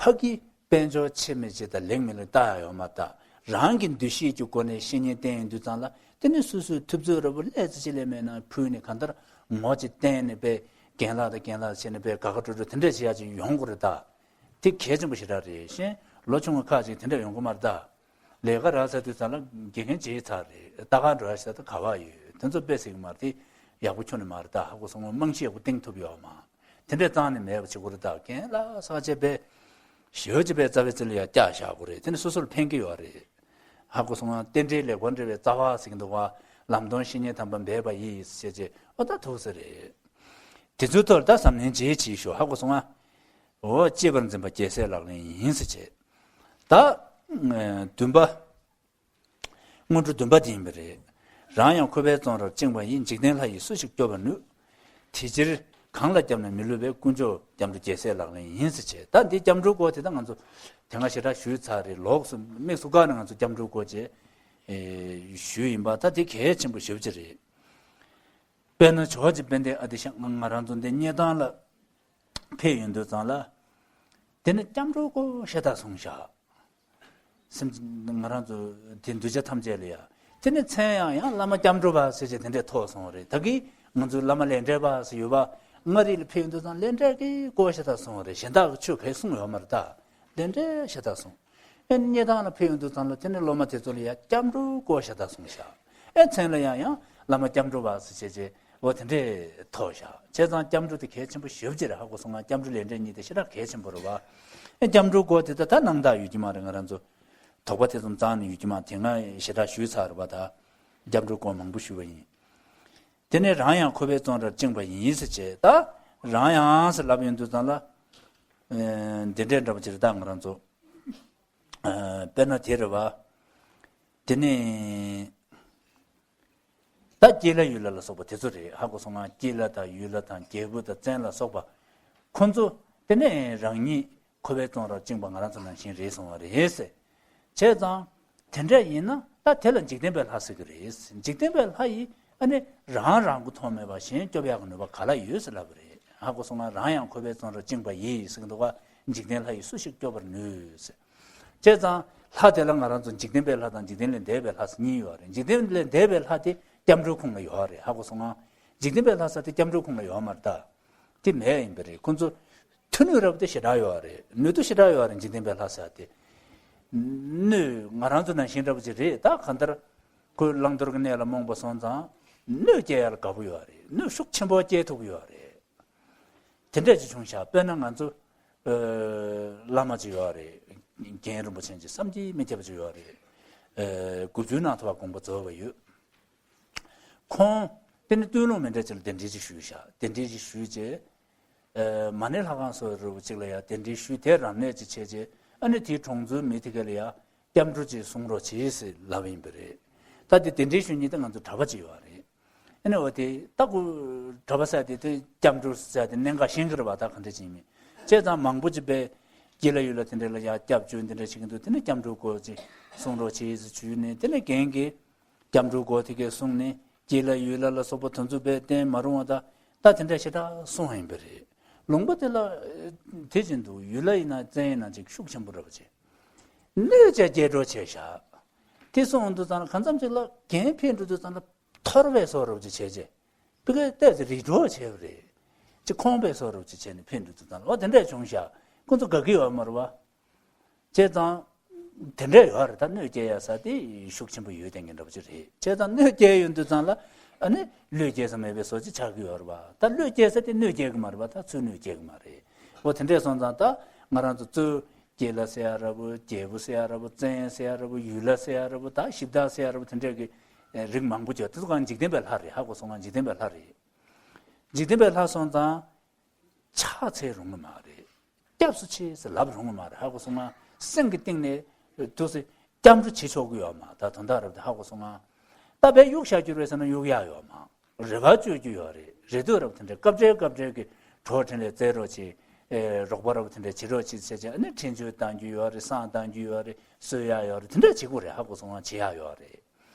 ཕ་གི་དཔལ་འབྱོར་ཆེ་མེད་ཅེས་དང་ལེགས་མེད་ལ་བལྟ་ཡ་ཡོད་མ་རེད་ད། རང་གི་འདུ་ཤེས་ཀྱི་སྒོ་ནས་བཤེས་གཉེན་བསྟེན་ཡོང་དུས་ཙང་ལ། དེ་ནི་སོ་སོའི་ཐུབ་ཚོད་འདྲ་པོ་ལས་ཙི་ཅི་ལས་མེད་ན་ཕུལ་ནས་གང་ལྟར་ངོ་ཅིག་བསྟན་ནས་པའི་རྒན་ལགས་དང་རྒན་ལགས་བྱས་ནས་པའི་དགའ་དགའ་སྤྲོ་སྤྲོ་དེ་འདྲ་བྱེད་ཡ་ཅིག་ཡོང་དགོས་རེད་ད། དེ་གལ་ཆེན་པོ་ཞེ་དྲག་རེད། གཞན་ལོ་ཆུང་བ་ཁག་ཅིག་དེ་འདྲ་ཡོང་གི་མ་རེད་ད། ལས་ཀ་རག་ཚར་དུས་ཙང་ལ་དགེ་རྒན་བྱས་ཚར་རེད། ལྟ་ག་འགྲོ་ཡ་ཞིག་ད་ག་བ་ཡོད། དེ་ཚོ་དཔེ་སྲིད་ཀྱི་མ་རེད། དེ་ཡག་པོ་ཁྱོན་ནས་མ་རེད་ད། ཧ་གོ་སོང་ངོ་། རྨང་གཞི་ཡག་པོ་བཏིང་ཐུབ་ཡོད་མ། དེ་འདྲས་རྩ་ནས་མེད་པ་བྱེད་དགོས་རེད་ད། རྒན་ལགས་ཟེར་བྱས་པས་ཞེ་པོ་ཅིག་པའི་རྩ་བའི་རྩེ་ལ་ཡ་བཀྱག་བཞག་དགོས་རེད། དེ་ནི་སོ་སོ་ལ་ཕན་གྱི་ཡོད་རེད། ཧ་གོ་སོང་ང་། རྟེན་འབྲེལ་ལེགས་པར་འབྲེལ་བའི་རྩ་བ་ཟེར་གྱི་འདུག་པ། ལམ་སྟོན་བཤེས་གཉེན་དམ་པ་འབད་པ་ཡིས་ཟེར་བྱས་བྱས་འོ་ད་ཐུགས་སྲས་རེད། དེ་ཚོའི་ཐོག་ལ་ད་གཟབ་ནན་བྱེད་བྱེད་ཤོག་ཧ་གོ་སོང་ང་། འོ་གཅེས་པར་འཛིན་པ་རྒྱལ་སྲས་ལག་ལེན་ཡིན་ཟེར་བྱས། ད། ཨ། བདུན་པ། སྔོན་འགྲོ་བདུན་པ་དེ་ཡིན་པ་རེད། རང་ཡང་ཁོ་པའི་བཙོན་རར་བཅིངས་པ་ཡིས། འཇིག་རྟེན་ལྷ་ཡིས་སུ་ཞིག་སྐྱོབ་པར་ནུས། དེ་ཕྱིར་གང་ལ་སྐྱབས་ན་མི་བསླུ་བའི། དཀོན་མཆོག་སྐྱབས་འགྲོ་རྒྱལ་སྲས་ལག་ལེན་ཡིན་ཟེར་བྱས། ད་འདི་སྐྱབས་འགྲོའི་སྐོར་དེ་ད་ང་ཚོ་དེ་སྔ་ཞེ་དྲག་ཞུས་ཚར་རེད། ལོགས་སུ་དམིགས་སུ་བཀར་ནས་ང་ཚོ་སྐྱབས་འགྲོའི་སྐོར་བྱས། ཨེ། ཞུས་ཡིན་པ། ད་དེ་གལ་ཆེན་པོ་ཞེ་པོ་ཅིག་རེད། དཔེར་ན་ཇོ་བོ་རྗེ་དཔལ་ལྡན་ཨ་ཏི་ཤ་ང་རང་ཚོ་འདི་སྙེ་ཐང་ལ་ཕེབས་ཡོང་དུས་ཙང་ལ། དེ་ནི་སྐྱབས་འགྲོའི་སྐོར་ཤ་སྟག་གསུངས་བཞག་སེམས་ང་རང་ཚོ་དེ་གདུལ་བྱ་ཐམས་ཅད་ལ་ཡ། དེ་ནི་མཚན་ཡང་ཡང་བླ་མ་སྐྱབས་འགྲོ་པ་ཟེར་བྱས་དེ་འདྲས་ཐོགས་སོང་བ་རེད། ད་གིན་ང་ཚོའི་བླ་མ་ལས་འབྲས་པ་ཟེར་ཡོད་པ། མངའ་རིས་ལ་ཕེབས་ཡོང་དུས་ཙང་ལས་འབྲས་ཀྱི་སྐོར་ཤ་སྟག་གསུངས་བ་རེད། གཞན་དག་གི་ཆོས་གས་གསུངས་ཡོད་མ་རེད་ད། ལས་འབྲས་ཤ་སྟག་གསུངས། ཨེ་སྙེ་ཐང་ལ་ཕེབས་ཡོང་དུས་ཙང་ལ་དེ་ནི་སློབ་མ་དེ་ཚོ་ལ་ཡ་སྐྱབས་འགྲོའི་སྐོར་ཤ་སྟག་གསུངས་བཞག་ཨེ་མཚན་ལ་ཡང་ཡང་བླ་མ་སྐྱབས་འགྲོ་པ་ཟེར་བྱས་བྱས་འོ་དེ་འདྲས་ཐོགས་བཞག་བྱས་ཙང་སྐྱབས་འགྲོ་དེ་གལ་ཆེན་པོ་ཞེ་པོ་ཅིག་རེད། ཧ་གོ་སོང་ང་། སྐྱབས་འགྲོ་ལས་འབྲས་གཉིས་དེ་ཞེ་དྲག་གལ་ཆེན་པོ་རེད་པ། ཨེ་སྐྱབས་འགྲོའི་སྐོར་དེ་ད་ད་རྣམ་དག་ཡོད་ཀྱི་མ་རེད། ང་རང་ཚོ་དོགས་པ་དེ་ཙམ་རྩ་ནས་ཡོད་ཀྱི་མ། དེ་སྔ་ཞེ་དྲག་ཞུས་ཚར་རེད་པ། ད་སྐྱབས་འགྲོའི་སྐོར་མང་པོ་ཞུས་པ་ཡིན། དེ་ནས་རང་ཡང་ཁོ་པའི་བཙོན་རར་བཅིངས་པ་ཡིན་ཟེར་བྱས། ད་རང་ཡང་ཟེར་ལབ་ཡོང་དུས་ཙང་ལ། ཨེ་འདི་འདྲས་འདྲ་པོ་ཅིག་རེད། ད་ང་རང་ཚོ། ཨ། དཔེར་ན་དེ་རེད་པ། དེ་ནས། ད་སྐྱེས་ལྷ་ཡུལ་ལྷ་ལ་སོགས་པ་དེ་ཚོ་རེད། ཧ་གོ་སོང་ང་། སྐྱེས་ལྷ་དང་ཡུལ་ལྷ་དང་རྒྱལ་བུ་དང་བཙན་ལ་སོགས་པ། ཁོ་ཚོ་དེ་ནས་རང་ཉིད་ཁོ་པའི་བཙོན་རར་བཅིངས་པ་ང་རང་ཚོ་ནང་བཞིན་རེད་སོང་བ་རེད་ཟེར། བྱས་ཙང་དེ་འདྲ་ཡིན་ན་ད་དེ་ལ་འཇིག་རྟེན་པའི་ལྷ་ཟེར་གི་རེད། འཇིག་རྟེན་པའི་ལྷ་ཡིས་ ཨ་ནི་རང་རང་མགོ་ཐོག་མེད་པར་གཞན་སྐྱོབ་ཡག་གི་ནུས་པ་ག་ལ་ཡོད་ཟེར་ལབ་པ་རེད། ཧ་གོ་སོང་ང་། རང་ཡང་ཁོ་པའི་བཙོན་རར་བཅིངས་པ་ཡིས་ཟེར་གི་འདུག་ག་འཇིག་རྟེན་ལྷ་ཡིས་སུ་ཞིག་སྐྱོབ་པར་ནུས་ཟེར། བྱས་ཙང་ལྷ་དེ་ལ་ང་རང་ཚོ་འཇིག་རྟེན་པའི་ལྷ་དང་འཇིག་རྟེན་ལས་འདས་པའི་ལྷ་ཟེར་གཉིས་ཡོད་རེད། འཇིག་རྟེན་ལས་འདས་པའི་ལྷ་དེ་སྐྱབས་འགྲོའི་ཁོངས་ལ་ཡོད་རེད། ཧ་གོ་སོང་ང་། འཇིག་རྟེན་པའི་ལྷ་ཟེར་དེ་སྐྱབས་འགྲོའི་ཁོངས་ལ་ཡོད་མ་རེད་ད། དེ་མེད་ཡིན་པ་རེད། ཁོ་ཚོ་མཐུ་ནུས་རབ་དེ་ཞེ་དྲག་ཡོད་རེད། ནུས་སྟོབས་ཞེ་དྲག་ཡོད་རེད། འཇིག་རྟེན་པའི་ལྷ་ཟེར་དེ། སྣོད་ང་རང་ཚོ་ནང་བཞིན་འདྲ་པོ་ཅིག་རེད་ད། གང་ལྟར་ཁོས་བླང་དོར་གྱི་གནས་ལ་རྨོངས་པ་སོང་ཙང་སྣོད་སྐྱེལ་ཡག་ལ་དགའ་པོ་ཡོད་རེད། སྣོད་ཤུགས་ཆེན་པོ་སྐྱེལ་ཐུབ་ཀྱི་ཡོད་རེད། དེ་འདྲས་ཅིག་བྱུང་ཤག་དཔེར་ན་ང་ཚོ་ཨ་བླ་མ་ཅིག་ཡོད་རེད། རྒན་རིན་པོ་ཆེ་ཅིག་བསམ་གྱིས་མི་ཁྱབ་པ་ཅིག་ཡོད་རེད། ཨ་དགུ་བཅུའི་ནང་ཐོག་དགོངས་པ་རྫོགས་པ་ཡོད། ཁོང་དེ་ནི་སྟོད་ལུང་མི་འདྲ་ཅིག་ལ་གདན་འདྲེན་ཅིག་ཞུས་ཤག་གདན་འདྲེན་ཅིག་ཞུས་རྗེས། ཨ་མ་ཎི་ལྷ་ཁང་སོགས་རུ་ཅིག་ལ་ཡང་གདན་འདྲེན་ཞུས། དེ་རབ་གནས་ཅིག་བྱས་རྗེས་ཨ་ནི་དེའི་གྲོང་ཚོའི་མི་དེ་ག་ལ་ཡང་སྐྱབས་འགྲོ་ཅིག་གསུང་རོགས་གྱིས་ཟེར་ལབ་ཡིན་པ་རེད། ད་དེ་གདན་འདྲེན་ཞུ་མཁན་དེ་ང་ཚོ་གྲྭ་པ་ཅིག་ཡོད་རེད། ཨ་ནི་འོ་དེ་ད་ཁོ་གྲྭ་པ་ཟེར་དེ་དེ་སྐྱབས་འགྲོ་ཟེར་དེ་གནད་འགག་ཤེས་ཀྱི་རེད་པ། ད་ག་འདྲ་ཅིག་ཡིན་མིན། བྱས་ཙང་མང་པོ་ཅིག་པས་སྐྱིད་ལ་ཡུལ་ལ་དེ་འདྲ་ལ་ཡང་སྐྱབས་བཅོལ་འདི་འདྲ་བྱེད་ཀྱི་འདུག་དེ་ནི་སྐྱབས་འགྲོ་སྐོར་ཅིག་གསུང་རོགས་གྱིས་ཟེར་ཞུས་ནས། དེ་ནི་རྒན་གྱིས་སྐྱབས་འགྲོའི་སྐོར་དེ་གས་གསུངས་ནས། སྐྱིད་ལ་ཡུལ་ལ་ལ་སོགས་པ་དེ་ཚོ་དཔེ་བསྟན་མ་རུང་བ་ད་ད་དེ་འདྲ་ཞེ་དྲག་གསུངས་ཡིན་པ་རེད། ལུང་པ་དེ་ལ་དེ་བཞིན་དུ་ཡུལ་ལ་ཡིན་ན་བཙན་ཡིན་ན་ཅིག་ཤུགས་ཆེན་པོ་འདྲ་པོ་བྱས། གནོད་བྱས་སྐྱེ་འགྲོ་བྱས་ཤག་དེ་སོང་དུས་ཙང་ལ་གང་འཚམ་ཅིག་ལ་རྒན་ཕེབས་འགྲོ་དུས་ཙང་ལ་འཐོར་བའི་བཟོ་འདྲ་པོ་ཅིག་བྱས་རྗེས། ཕ་གིར་ཏོག་ཙམ་རིག་སྒྲོ་བྱས་པ་རེད། ཅིག་ཁོམ་པའི་བཟོ་འདྲ་པོ་ཅིག་བྱས་ནས་ཕེབས་འགྲོ་དུས་ཙང་ལ་འོ་དེ་འདྲས་བྱུང་ཤག་ཁོ་ཚོ་དགའ་གི་ཡོད་མ་རེད་པ། བྱས་ཙང་། དེ་འདྲ་ཡོད་རེད། ད་གནོད་སྐྱེལ་ཡ་ས་དེ་ཤུགས་ཆེན་པོ་ཡོད་དེ་འདྲ་པོ་ཅིག་རེད། བྱས་ཙང་གནོད་སྐྱེལ་ཡོང་དུས་ཙང་ལ་ཨ་ནི་བློས་སྐྱེལ་ས་མེད་པའི་བཟོ་ཅིག་ཆགས་ཀྱི་ཡོད་རེད་པ། ད་བློས་སྐྱེལ་ས་དེ་གནོད་སྐྱེལ་གི་མ་རེད་པ། ད་ཚུར་གནོད་སྐྱེལ་གི་མ་རེད། འོ་དེ་འདྲས་སོང་ཙང་ད་ང་རང་ཚོ་གཙོས་སྐྱེས་ལྷ་ཟེར་ཡ་འདྲ་པོ། རྒྱལ་པོ་ཟེར་ཡ་འདྲ་པོ། བཙན་ཟེར་ཡ་འདྲ་པོ། ཡུལ་ལྷ་ཟེར་ཡ་འདྲ་པོ། ད་གཞི་བདག་ཟེར་ཡ་འདྲ་པོ། དེ་འདྲས་ཀྱི་རིགས་མང་པོ་ཅིག་ཡོད། དེ་ཚོ་གང་འཇིག་རྟེན་པའི་ལྷ་རེད། ཧ་གོ་སོང་ང་། འཇིག་རྟེན་པའི་ལྷ་རེད། འཇིག་རྟེན་པའི་ལྷ་སོང་ཙང་། ཕྱག་འཚལ་རུང་གི་མ་རེད། སྐྱབས་སུ་མཆི་ཟེར་ལབ་རུང་གི་མ་རེད། ཧ་གོ་སོང་ང་། སེམས་ཀྱི་གཏིང་ནས་འདུག་སེ་སྐྱབས་འགྲོ་བྱེད་ཆོག་གི་ཡོད་མ། ད་དོན་དག་རབ་དེ་ཧ་གོ་སོང་ང་། ད་བས་གཡུག་བཞག་རྒྱུ་རེད་ཟེར་ན་གཡུག་ཡག་ཡོད་མ། རེ་བ་བཅོལ་རྒྱུ་ཡོད་རེད། རེ་འདོད་རབ་དེ་འདྲ་སྐབས་འབྲེལ་སྐབས་འབྲེལ་གྱི་གྲོགས་འཕྲིན་ལས་བཙལ་རོགས་གྱིས། ཨེ་རོགས་པ་རབ་དེ་འདྲ་བྱེད་རོགས་གྱིས་ཟེར་བྱས་ཨ་ནི་འཕྲིན་བཅོལ་གཏང་རྒྱུ་ཡོད་རེད། བསང་གཏང་རྒྱུ་ཡོད་རེད། གསོལ་ཡག་ཡོད་རེད། དེ་འདྲ་བྱེད་དགོས་རེད། ཧ་གོ་སོང་ང་། བྱེད་ཡག་ཡོད་རེད།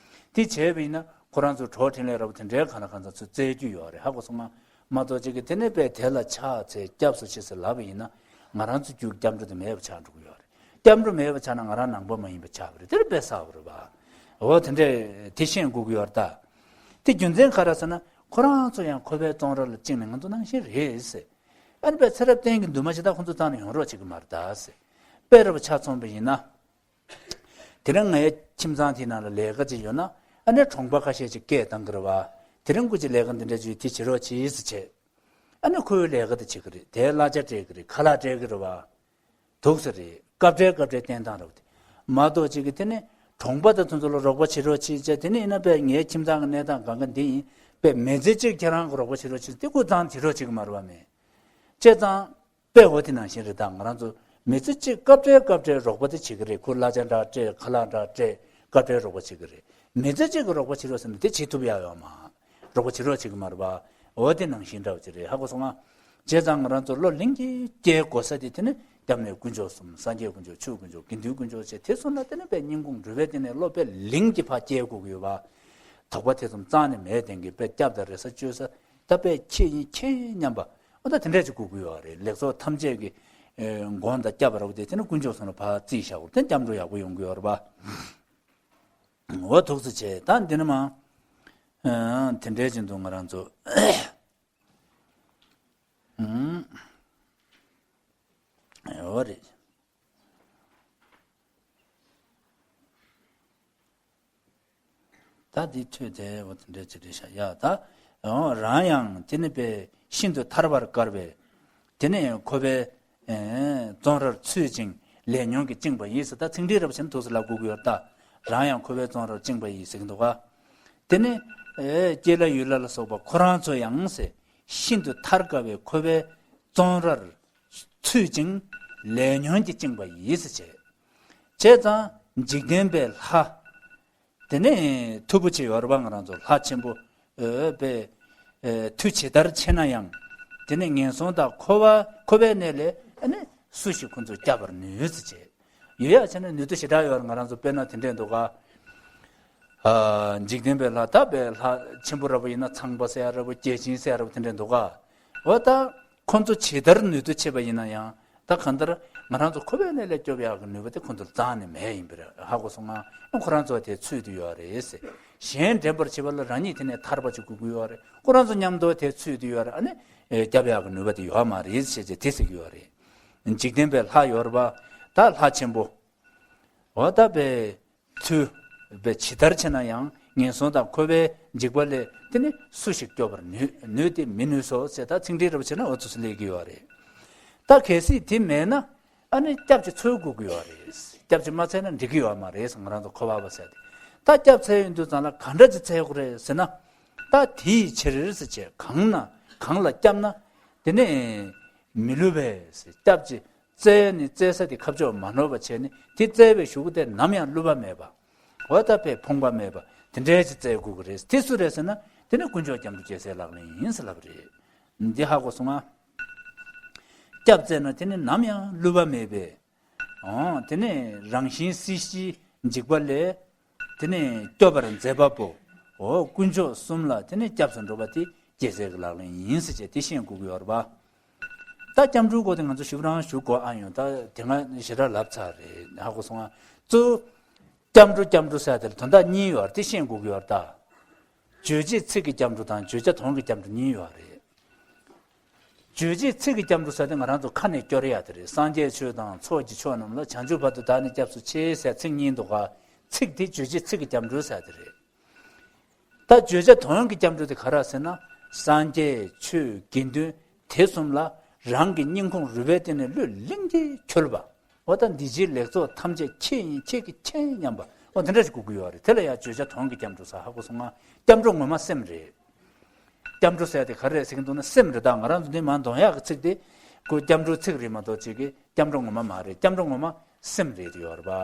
དེ་བྱས་པ་ཡིན་ན་ཁོ་རང་ཚོ་གྲོགས་འཕྲིན་ལས་རབ་དེ་འདྲའི་གང་ལ་གང་འཚམ་ཚོ་བཙལ་རྒྱུ་ཡོད་རེད། ཧ་གོ་སོང་ང་། མ་གཏོགས་ཅིག་གིས་དེ་ནས་པས་དེ་ལ་ཕྱག་འཚལ་སྐྱབས་སུ་མཆི་ཟེར་ལབ་པ་ཡིན་ན་ང་རང་ཚོ་རྒྱུད་སྐྱབས་འགྲོ་དེ་མེད་པ་ཆགས་འགྲོ་གི་ཡོད་རེད། སྐྱབས་འགྲོ་མེད་པ་ཆགས་ན་ང་རང་ནང་པ་མ་ཡིན་པ་ཆགས་པ་རེད། དེ་རུ་དཔེ་བསགས་པ་རེད་པ། འོ་དེ་འདྲས་དེ་ཤེས་དགོས་ཀྱི་ཡོད་རེད་ད། དེ་རྒྱུ་མཚན་ག་རེ་ཟེར་ན་ཁོ་རང་ཚོ་ཡང་ཁོ་པའི་བཙོན་ར་ལ་བཅིངས་ནས་ང་ཚོ་ནང་བཞིན་རེད་ཟེར། ཨ་ནི་པས་ཚེ་རབས་གཏན་གྱི་འདུན་མ་ཞིག་ད་ཁོ་ཚོ་རྩ་ནས་ཡོང་རོགས་བྱེད་ཀྱི་མ་རེད་ད་ཟེར། དཔེ་རུ་ཆ་མཚོན་པ་ཡིན་ན། དེ་རིང་ངའི་ཁྱིམ་ཚང་དེའི་ནང་ལ་ལས་ཀ་ཅིག་ཡོད་ན་ཨ་ནི་གྲོང་པ་ཁ་ཤས་ཅིག་སྐད་བཏང་གི་རེད་བ། དེ་རིང་ཁོ་ཅིག་ལས་ཀ་འདི་འདྲ་ཅིག་དེ་བྱེད་རོགས་གྱིས་ཟེར་བྱས། ཨ་ནི་ཁོའི་ལས་ཀ་དེ་བྱེད་ཀྱི་རེད། དེའི་གླ་ཆ་སྤྲད་ཀྱི་རེད། ཁ་ལག་སྤྲད་ཀྱི་རེད་བ། འདུག་ས་རེད། སྐབས་འབྲེལ་སྐབས་འབྲེལ་བསྟན་སྟངས་རེད་བ། དེ་མ་གཏོགས་ཅིག་གིས་དེ་ནི་གྲོང་པ་དང་དེ་ཚོ་ལ་རོགས་པ་བྱེད་རོགས་གྱིས་བྱས། དེ་ནི་ཡིན་ན་པས་ངའི་ཁྱིམ་ཚང་གི་གནས་སྟངས་གང་ག་འདི་ཡིན་པས་མི་ཚེ་གཅིག་ཁྱེད་རང་གི་རོགས་པ་བྱེད་རོགས་གྱིས་དེ་ཁོ་ཚང་བྱེད་རོགས་བྱེད་ཀྱི་མ་རེད་བ་མེད། བྱས་ཙང་། དཔེ་འོ་དེ་ནང་བཞིན་རེད་ད། ང་རང་ཚོ་མི་ཚེ་གཅིག་སྐབས་འབྲེལ་སྐབས་འབྲེལ་རོགས་པ་དེ་བྱེད་ཀྱི་རེད། ཁོ་གླ་ཆ་འདྲ་སྤྲད། ཁ་ལག་འདྲ་སྤྲད། སྐབས་འབྲེལ་རོགས་པ་བྱེད་ཀྱི་རེད། མི་ཚེ་གཅིག་གི་རོགས་པ་བྱེད་རོགས་ཟེར་ན་དེ་བྱེད་ཐུབ་ཡག་ཡོད་མ། རོགས་པ་བྱེད་རོགས་བྱེད་ཀྱི་མ་རེད་པ། འོ་དེ་ནང་བཞིན་འདྲ་བ་ཅིག་རེད། ཧ་གོ་སོང་ང་། བྱས་ཙང་ང་རང་ཚོ་བློ་ལིང་གིས་སྐྱེ་དགོས་ས་དེ་དེ་ནི་སྐྱབས་གནས་དཀོན་མཆོག་གསུམ། སངས་རྒྱས་དཀོན་མཆོག་ཆོས་དཀོན་མཆོག་དགེ་འདུན་དཀོན་མཆོག་བྱས། དེ་སོང་ན་དེ་ནི་དཔེ་སྙིང་ཁུང་འདྲུད་པའི་སྟེང་ནས་བློ་དཔེ་ལིང་གིས་ཕར་སྐྱེ་དགོས་ཀྱི་ཡོད་པ། དོགས་པ་དེ་ཙམ་རྩ་ནས་མེད། དེང་གི་དཔེ་སྐྱབས་དང་རེ་ས་བཅོལ་ས་ད་དཔེ་ཁྱེད་ཡིན་ཁྱེད་ཡིན་སྙམ་པ། ཨོ་ད་དེ་འདྲས་ཅིག་དགོས་ཀྱི་ཡོད་རེད། ལེགས་ཚོགས་ཐམས་ཅད་ཀྱི་ཨེ་དགོངས་དང་སྐྱབས་ར་བ་དེ་དེ་ནི་དཀོན་མཆོག་གསུམ་ལ་ཕར་རྩིས་བཞག་དགོས། དེ་སྐྱབས་འགྲོ་ཡག་པོ་ཡོང་གི་ཡོད་རེད་པ། འོ་ཐུགས་རྗེ་ཆེ། ད་འདི་ནི་མ་ཨ་དེ་འདྲས་ཅིག་འདུག་ང་རང་ཚོ། ཨུམ། འོ་རེད། ད་འདི་ཐོས་དེ་འོ་དེ་འདྲ་ཅིག་རེད་ཤག་ཡ་ད། འོ་རང་ཡང་དེ་ནི་པས་ཤིན་ཏུ་ཐར་པར་དཀར་བའི་དེ་ནི་ཁོ་པའི་ཨེ་བཙོན་རར་ཚུད་ཅིང་ལས་ཉོན་གྱིས་བཅིངས་པ་ཡིས་ཟེར། ད་ཚིག་འགྲེལ་རབ་ཆེན་ཐུགས་སུ་ལབ་དགོས་ཀྱི་ཡོད་ད། རང་ཡང་ཁོ་པའི་བཙོན་རར་བཅིངས་པ་ཡིས་ཟེར་གྱི་འདུག་ག་དེ་ནི་ཨེ་སྐྱེས་ལྷ་ཡུལ་ལྷ་ལ་སོགས་པ་ཁོ་རང་ཚོ་ཡང་ཟེར། ཤིན་ཏུ་ཐར་དཀའ་བའི་ཁོ་པའི་བཙོན་རར་ཚུད་ཅིང་ལས་ཉོན་གྱིས་བཅིངས་པ་ཡིས་ཟེར་བྱས། བྱས་ཙང་འཇིག་རྟེན་པའི་ལྷ། དེ་ནས་མཐུ་པོ་ཆེ་ཡོད་རེད་པ། ང་རང་ཚོ་ལྷ་ཆེན་པོ་ཨེ་པའི་ཨེ་མཐུ་ཇི་ལྟར་ཆེ་ན་ཡང་དེ་ནས་ངན་སོང་དང་འཁོར་བ་འཁོར་བའི་གནས་ལས་ཨ་ནི་སུ་ཞིག་ཁོ་ཚོ་སྐྱབས་པར་ནུས་ཟེར་བྱས། ཡོད་ཡག་བྱས་ན་ནུས་སྟོབས་ཞེ་དྲག་ཡོད་རེད། ང་རང་ཚོ་དཔེར་ན་དེ་འདྲས་འདུག་ག་ཨ། འཇིག་རྟེན་པའི་ལྷ། ད་པའི་ལྷ་ཆེན་པོ་འདྲ་པོ་ཡིན་ན་ཚངས་པ་ཟེར་ཡ་འདྲ་པོ། བརྒྱ་བྱིན་ཟེར་ཡ་འདྲ་པོ་དེ་འདྲ་འདུག་ག། འོ་ད་ཁོ་ཚོ་ཇི་ལྟར་ནུས་མཐུ་ཆེ་བ་ཡིན་ན་ཡང་། ད་གང་ལྟར་ང་རང་ཚོ་ཁོ་པའི་ནས་ལས་སྐྱོབ་ཡག་གི་ནུས་པ་དེ་ཁོ་ཚོར་རྩ་ནས་མེད་ཡིན་པ་རེད། ཧ་གོ་སོང་ང་། ཁོ་རང་ཚོ་དེ་ཚུད་དུ་ཡོད་རེད་ཟེར། གཞན་འདྲེན་པར་བྱེད་པ་ལ་རང་ཉིད་དེ་ནས་ཐར་པ་ཅིག་དགོས་ཀྱི་ཡོད་རེད། ཁོ་རང་ཚོ་མཉམ་དུ་དེ་ཚུད་དུ་ཡོད་རེད། ཨ་ནི་སྐྱོབ་ཡག་གི་ནུས་པ་དེ་ཡོད་མ་རེད་ཟེར་བྱས་དེ་ཟེར་གྱི་ཡོད་རེད། འཇིག་རྟེན་པའི་ལྷ་ཡོད་རེད་པ། ད་ལྷ་ཆེན་པོ། འོ་ད་པའི་ཚུལ་པའི་ཇི་ལྟར་བྱས་ན་ཡང་ངན་སོང་དང་འཁོར་བའི་འཇིགས་པ་ལས་དེ་ནི་སུ་ཞིག་སྐྱོབ་པར་ནུས། ནུས་ཏེ་མི་ནུས་སོ་ཟེར། ད་ཚིག་འགྲེལ་རབ་བྱས་ན་འོ་ཚོ་སུ་ལས་ཀྱི་ཡོད་རེད། ད་གལ་སྲིད་དེ་མེད་ན་ཨ་ནི་སྐྱབས་ཀྱི་འཚོལ་དགོས་ཀྱི་ཡོད་རེད། སྐྱབས་ཀྱི་མ་འཚལ་ན་འགྲིག་གི་ཡོད་མ་རེད། ང་རང་ཚོ་འཁོར་བ་པ་ཟེར་དེ། ད་སྐྱབས་འཚལ་ཡོང་དུས་ཙང་ལ་ག་འདྲ་ཅིག་འཚལ་དགོས་རེད་ཟེར་ན། ད་དེའི་ཕྱིར་ཟེར་བྱས་གང་ན་གང་ལ་སྐྱབས་ན་དེ་ནི་མི་བསླུ་བས་ཟེར། སྐྱབས་ཀྱི་བཙལ་ནི་བཙལ་ས་དེ་ཁ་ཕྱོགས་མ་ནོར་བ་བྱས་ནས་དེ་བཙལ་བའི་གཞུག་གུ་དེ་ནམ་ཡང་བསླུ་བ་མེད་པ། འོ་ད་པའི་ཕོངས་པ་མེད་པ་དེ་འདྲའི་ཅིག་བཙལ་དགོས་ཀྱི་རེད། དེ་སུ་རེད་ཟེར་ན་དེ་ནི་དཀོན་མཆོག་སྐྱབས་འགྲོ་རྒྱལ་སྲས་ལག་ལེན་ཡིན་ཟེར་ལབ་རེད། འདི་ཧ་གོ་སོང་ང་། སྐྱབས་བཙལ་ན་དེ་ནི་ནམ་ཡང་བསླུ་བ་མེད་པས། འོ་དེ་ནི་རང་བཞིན་སྲིད་ཞིའི་འཇིགས་པ་ལས་དེ་ནི་སྐྱོབ་པར་མཛད་པ་པོ། འོ་དཀོན་མཆོག་གསུམ་ལ་དེ་ནི་སྐྱབས་སུ་འགྲོ་བ་དེ་རྒྱལ་སྲས་ཀྱི་ལག་ལེན་ཡིན་ཟེར་བྱས་དེ་ཤེས་དགོས་ཀྱི་ཡོད་རེད་པ། ད་སྐྱབས་འགྲོའི་སྐོར་དེ་ང་ཚོ་ཞིབ་རང་ཞུ་དགོས་ཨ་ཡོང་། ད་དེ་སྔ་ཞེ་དྲག་ལབ་ཚར་རེད། ཧ་གོ་སོང་ང་། གཙོ་བོ་སྐྱབས་འགྲོ་སྐྱབས་འགྲོ་ཟེར་དེ་ལ་དོན་དག་གཉིས་ཡོད་རེད། དེ་ཤེས་དགོས་ཀྱི་ཡོད་རེད་ད། བརྗོད་བྱེད་ཚིག་གི་སྐྱབས་འགྲོ་དང་བརྗོད་བྱ་དོན་གྱི་སྐྱབས་འགྲོ་གཉིས་ཡོད་རེད། རྗོད་བྱེད་ཚིག་གི་སྐྱབས་འགྲོ་ཟེར་དེ་ང་རང་ཚོ་ཁ་ནས་སྐྱོར་ཡ་དེ་རེད། སངས་རྒྱས་ཆོས་དང་ཚོགས་ཀྱི་མཆོག་རྣམས་ལ། བྱང་ཆུབ་བར་དུ་བདག་ནི་སྐྱབས་སུ་མཆི་ཟེར་ཚིག་གཉིས་འདུག་ག། ཚིག་དེ་རྗོད་བྱེད་ཚིག་གི་སྐྱབས་འགྲོ་ཟེར་དེ་རེད། ད་བརྗོད་བྱ་དོན་གྱི་སྐྱབས་འགྲོ་དེ་ག་རེ་ཟེར་ན། སངས་རྒྱས་ཆོས་དགེ་འདུན་དེ་གསུམ་ལ་རང་གི་སྙིང་ཁོང་རུས་པའི་གཏིང་ནས་བློས་ལིང་གིས་འཁྱུད་པ། འོ་ད་འདི་ཕྱིའི་ལེགས་ཚོགས་ཐམས་ཅད་ཁྱེད་ཡིན་ཁྱེད་ཀྱིས་མཁྱེན་སྙམ་པ། འོ་དེ་འདྲ་ཞིག་དགོས་ཀྱི་ཡོད་རེད། དེ་ལ་ཡང་བརྗོད་བྱ་དོན་གྱི་སྐྱབས་འགྲོ་ཟེར། ཧ་གོ་སོང་ང་། སྐྱབས་འགྲོ་ངོ་མ་སེམས་རེད། སྐྱབས་འགྲོ་ཟེར་དེ་ག་རེ་ཟེར་གྱི་འདུག་ན་སེམས་རེད། ད་ང་རང་ཚོ་འདི་མར་འདོན་ཡག་གི་ཚིག་དེ་ཁོ་སྐྱབས་འགྲོའི་ཚིག་རེད་མ་གཏོགས་ཅིག་གི་སྐྱབས་འགྲོ་ངོ་མ་མ་རེད། སྐྱབས་འགྲོ་ངོ་མ་སེམས་རེད་དེ་ཡོད་རེད་པ།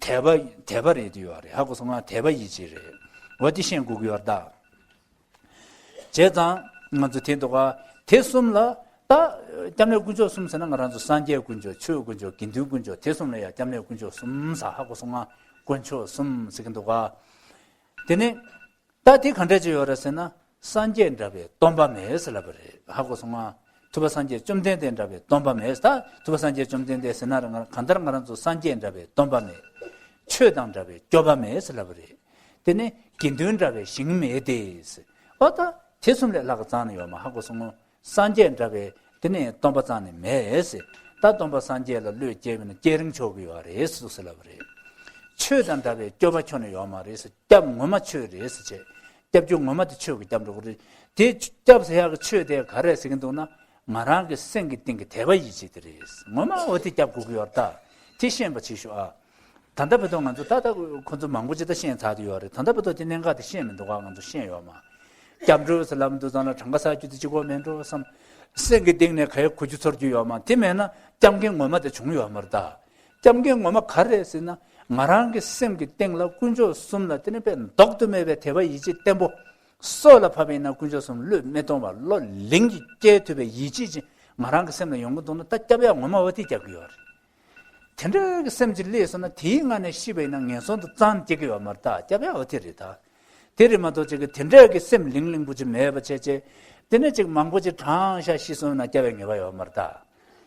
དད་པ་དད་པ་རེད་དེ་ཡོད་རེད། ཧ་གོ་སོང་ང་། དད་པ་ཡིད་བྱེད་རེད། འོ་དེ་ཤེས་དགོས་ཀྱི་ཡོད་རེད་ད། བྱས་ཙང་ང་ཚོ་དེ་འདུག་ག། དེ་གསུམ་ལ་ད་སྐྱབས་གནས་དཀོན་མཆོག་གསུམ་ཟེར་ན་ང་རང་ཚོ་སངས་རྒྱས་དཀོན་མཆོག་ཆོས་དཀོན་མཆོག་དགེ་འདུན་དཀོན་མཆོག་དེ་གསུམ་ལ་ཡང་སྐྱབས་གནས་དཀོན་མཆོག་གསུམ་ཟེར། ཧ་གོ་སོང་ང་། དཀོན་མཆོག་གསུམ་ཟེར་གྱི་འདུག་ག། དེ་ནས་ད་དེ་ག་འདྲ་ཅིག་ཡོད་རེད་ཟེར་ན། སངས་རྒྱས་འདྲ་བའི་སྟོན་པ་མེད་ཟེར་ལབ་པ་རེད། ཧ་གོ་སོང་ང་། ཐུབ་པ་སངས་རྒྱས་བཅོམ་ལྡན་འདས་འདྲ་བའི་སྟོན་པ་མེད། ད་ཐུབ་པ་སངས་རྒྱས་བཅོམ་ལྡན་འདས་ཟེར་ན་ར། ང་གང་ལྟར་ང་རང་ཚོ་སངས་རྒྱས་འདྲ་བའི་སྟོན་པ་མེད། ཆོས་དང་འདྲ་བའི་སྐྱོབ་པ་མེད་ཟེར་ལབ་པ་རེད། དེ་ནས་དགེ་འདུན་འདྲ་བའི་ཞིང་མེད་དེ་ཟེར། འོ་ད་དེ་གསུམ་ལས་ལྷག་ག་རྩ་ནས་ཡོད་མ། ཧ་གོ་སོང་ངོ་། སངས་རྒྱས་འདྲ་བའི་དེ་ནས་སྟོན་པ་རྩ་ནས་མེད་ཟེར། ད་སྟོན་པ་སངས་རྒྱས་ལ་བློས་བསྐྱེད་པ་ཡིན་ན་སྐྱེས་རིང་མཆོག་གི་ཡོད་རེད་ཟེར་ལབ་པ་རེད། ཆོས་དང་འདྲ་བའི་སྐྱོབ་པ་ཁྱོན་ནས་ཡོད་མ་རེད་ཟེར། སྐྱབས་ངོ་མ་ཆོས་རེད་ཟེར་བྱས། སྐྱབས་རྒྱུ་ངོ་མ་དེ་ཆོས་ཀྱི་སྐྱབས་འགྲོ་གི་རེད། དེ་སྐྱབས་ཟེར་ཡག་གི་ཆོས་དེ་ག་རེ་ཟེར་གྱི་འདུག་ན། ང་རང་གི་སེམས་ཀྱི་གཏིང་གི་དད་པ་ཡིད་བྱེད་དེ་རེད། ངོ་མ་འོ་དེ་སྐྱབས་དགོས་ཀྱི་ཡོད་རེད་ད། དེ་ཤེས་པ་བྱེད་ཤོག་ཨ། ད་ལྟ་བར་དུ་ང་ཚོ་ད་ལྟ་ཁོ་ཚོ་མང་པོ་ཅིག་ད་ཤེས་ཚར་དུ་ཡོད་རེད། ད་ལྟ་བར་དུ་དེ་གནད་འགག་དེ་ཤེས་མི་འདུག་ག། ང་ཚོ་ཤེས་ཡོད་མ། སྐྱབས་འགྲོ་ཟེར་ལབ་འདུག་ཙང་ལ་གྲངས་ཀ་བསགས་རྒྱུ་དེ་གཅིག་པོ་མེད་འགྲོ་བསམ། སེམས་ཀྱི་གཏིང་ནས་ག་ཡེ་གོ་རྒྱུ་ཚོར་རྒྱུ་ཡོད་མ། དེ་མེད་ན་སྐྱབས་མགོན་ངོ་མ་དེ་བྱུང་ཡོད་མ་རེད་ད། སྐྱབས་མགོན་ངོ་མ་ག་རེ་རེད་ཟེར་ན། ང་རང་གི་སེམས་ཀྱི་གཏིང་ལ་དཀོན་མཆོག་གསུམ་ལ་དེ་ནི་དཔེ་ལྡོག་ཏུ་མེད་པའི་དད་པ་ཡིད་ཆེས་བརྟན་པོ། སྲོག་ལ་བབ་པ་ཡིན་ན་དཀོན་མཆོག་གསུམ་བློས་མི་གཏོང་བར་བློ་ལིང་གིས་བསྐྱེད་ཐུབ་པའི་ཡིད་ཆེས་ཅིག་ང་རང་གི་སེམས་ལ་ཡོང་གི་འདུག་ན། ད་སྐྱབས་ཡག་ངོ་མ་འོ་དེ་རྒྱག་གི་ཡོད་རེད། དེ་འདྲ་གི་སེམས་ཅིག་སླེབས་སོང་ན་དེའི་ངང་ནས་ཤི་བ་ཡིན་ན་ངན་སོང་དུ་རྩ་ནས་སྐྱེ་གི་ཡོད་མ་རེད་ད། སྐྱབས་ཡག་འོ་དེ་རེད་ད། དེ་རེད་མ་གཏོགས་ཅིག་གི་དེ་འདྲ་གི་སེམས་ལིང་ལིང་པོ་ཅིག་མེད་པ་བྱས་བྱས། དེ་ནས་ཅིག་མང་པོ་ཅིག་དྲངས་ཤག་ཤི་སོང་ན་སྐྱབས་པའི་ངེས་པ་ཡོད་མ་རེད་ད།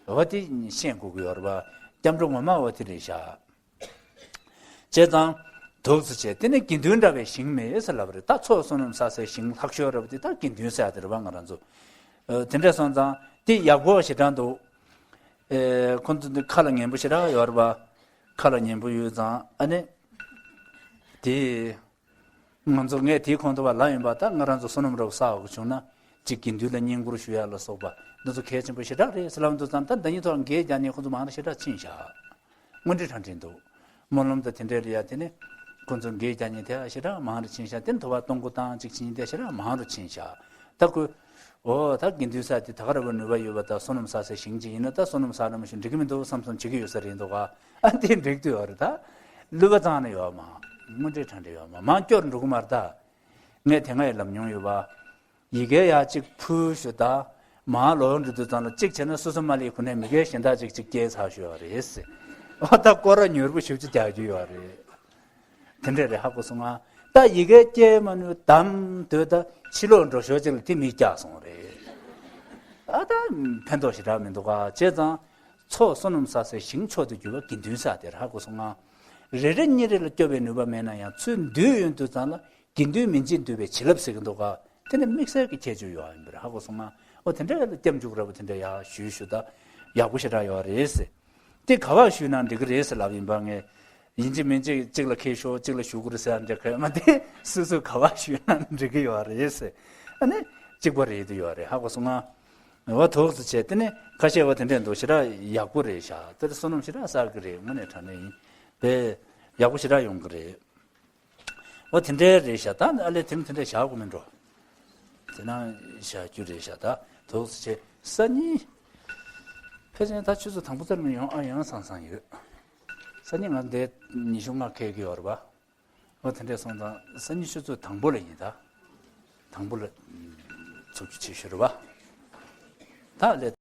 འོ་དེ་ཤེས་དགོས་ཀྱི་ཡོད་རེད་པ། སྐྱབས་འགྲོ་ངོ་མ་འོ་དེ་རེད་ཤག། བྱས་ཙང་། འདུག་སེ་བྱས། དེ་ནས་དགེ་འདུན་འདྲ་བའི་ཞིང་མེད་ཟེར་ལབ་པ་རེད། ད་ཚོགས་བསོད་ནམས་བསགས་སའི་ཞིང་ལྷག་ཤོས་རེད་པ། དེ་ད་དགེ་འདུན་ཟེར་ཡ་དེ་རེད་པ། ང་རང་ཚོ། ཨ། དེ་འདྲ་སོང་ཙང་དེ་ཡག་པོ་ཞེ་དྲག་འདུག། ཨེ། ཁོང་ཚོ་འདི་ཁ་ལ་ཉན་པོ་ཞེ་དྲག་ཡོད་རེད་པ། ཁ་ལ་ཉན་པོ་ཡོད་ཙང་ཨ་ནི། དེ། ང་ཚོ་ངས་དེའི་གོང་དུ་བ་ལབ་ཡིན་པ། ད་ང་རང་ཚོ་བསོད་ནམས་རབ་བསགས་དགོས་བྱུང་ན། གཅིག་དགེ་འདུན་ལ་བསྙེན་བཀུར་ཞུ་ཡ་ལ་སོགས་པ་འདི་ཚོ་གལ་ཆེན་པོ་ཞེ་དྲག་རེད་ཟེར་ལབ་འདུག་ཙང་། ད་ཟླ་ཉིན་ཐོག་འགྱེད་རྒྱག་མཁན་ཁོང་ཚོ་མང་ར་ཞེ་དྲག་ཕྱིན་ཤག། དངོས་འབྲེལ་དྲང་འབྲེལ་འདུག། སྨོན་ལམ་དང་དེ་འདྲའི་ལ་ཡ་དེ་ནི་ཁོང་ཚོ་འགྱེད་རྒྱག་མཁན་དེ་ཞེ་དྲག་མང་རུ་ཕྱིན་ཤག། དེ་ནི་དོ་བ་གཏོང་སྒོ་བཏང་གཅིག་བྱེད་མཁན་དེ་ཞེ་དྲག་མང་རུ་ཕྱིན་ཤག། ད་ཁོས། འོ། ད་དགེ་འདུན་ས་དེ་ད་ག་རེ་བ་ནུས་པ་ཡོད་པ། ད་བསོད་ནམས་བསགས་སའི་ཞིང་ཅིག་ཡིན་ན། ད་བསོད་ནམས་བསགས་ན་མ་ཞིག་འགྲིག་གི་མི་འདུག་བསམ་བསམ་བྱེད་ཀྱི་ཡོད་ས་རེད་འདུག་ག། ཨ། དེ་འགྲིག་ཏུ་ཡོད་རེད་ད། བསླུ་བ་རྩ་ནས་ཡོད་མ། དངོས་འབྲེལ་དྲང་འབྲེལ་ཡོད་མ། མང་སྐྱོར་འགྲོ་གི་མ་རེད་ད། ངས་དེ་སྔ་ཡང་ལབ་མྱོང་ཡོད་པ། ཡི་གེ་ཡག་གཅིག་ཕུལ་ཞུ་ད། མར་ལོག་འགྲོ་དུས་ཙང་ལ་གཅིག་བྱས་ན་སོ་སོ་མ་ལས་ཁོ་ནས་མི་སྒེར་གཞན་དག་ཅིག་ཅིག་སྐྱེལ་ཚར་ཞུ་ཡོད་རེད་ཟེར། འོ། ད་སྐོར་ར་མྱུར་པོ་ཞེ་པོ་ཅིག་རྒྱག་རྒྱུ་ཡོད་རེད། དེ་འདྲ་རེད། ཧ་གོ་སོང་ང་། ད་ཡི་གེ་སྐྱེལ་མ་ནུས་དམ་དོད་ད་ཕྱི་ལོགས་འགྲོ་ཞོར་ཅིག་ལ་དེ་མིས་བཀྱག་སོང་རེད། ཨ་ད་ཕན་ཐོགས་ཞེ་དྲག་མི་འདུག་ག་བྱས་ཙང་། ཚོགས་བསོད་ནམས་བསགས་སའི་ཞིང་མཆོག་ཏུ་གྱུར་པ་དགེ་འདུན་ས་དེར་ཧ་གོ་སོང་ང་། རེ་རེ་གཉིས་རེ་ལ་སྐྱོབ་པའི་ནུས་པ་མེད་ན་ཡང་ཚུར་འདུས་ཡོང་དུས་ཙང་ལ་དགེ་འདུན་མིན་ཅིང་འདུས་པའི་བྱིན་རླབས་ཟེར་གྱི་འདུག་ག་དེ་ནི་དམིགས་བསལ་གྱི་ཁྱད་ཆོས་ཡོད་ཡིན་པར་ཧ་གོ་སོང་ང་། ཨོ་དེ་འདྲ་ལ་སྐྱབས་འཇུག་ར་བ་དེ་འདྲ་ཡག་ཞུས་ཞུ་ད་ཡག་པོ་ཞེ་དྲག་ཡོད་རེད་ཟེར། དེ་ག་བ་ཞུས་ན་འགྲིག་གི་རེད་ཟེར་ལབ་ཡིན་པ་ངས། ཡིན་གཅིག་མིན་གཅིག་གཅིག་ལ་ཁས་ཤོག་གཅིག་ལ་ཞུ་དགོས་རེད་ཟེར་ཡ་འདྲ་ག་མ་དེ་སོ་སོས་ག་བ་ཞུས་ན་འགྲིག་གི་ཡོད་རེད་ཟེར། ཨ་ནི་གཅིག་པ་རེད་དུ་ཡོད་རེད་ཧ་གོ་སོང་ང་། འོ་ཐུགས་སུ་ཆེ་དེ་ནི་ཁ་ཤས་བ་དེ་འདྲས་འདུག་ཞེ་དྲག་ཡག་པོ་རེད་ཤག་དེར་བསོད་ནམས་ཞེ་དྲག་བསགས་ཀྱི་རེད། དངོས་གནས་དྲང་གནས་ཡིན་པས་ཡག་པོ་ཞེ་དྲག་ཡོང་གི་རེད། འོ་དེ་འདྲས་རེད་ཤག་ད་ཨ་ལས་དེ་རིང་དེ་འདྲས་བཞག་དགོས་མིན་འགྲོ། དེ་ན་བཞག་རྒྱུ་རེད་ཤག་ད་ཐུགས་སུ་ཆེ་སང་ཉིན། ཕལ་ཆེར་ད་ཆུ་ཚོད་དང་པོ་ཙམ་ཡོང་ཨ་ཡོང་སང་སང་ཡོད། སང་ཉིན་ང་འདས་ཉི་ཤུ་ལྔ་ཁེལ་གི་ཡོད་རེད་པ། འོ་དེ་འདྲས་སོང་ཙང་སང་ཉིན་ཆུ་ཚོད་དང་པོ་ལ་ཡིན་ད། དང་པོ་ལ་ཚུགས་རྒྱུ་བྱེད་ཤོད་རེད་པ། ད་ལས་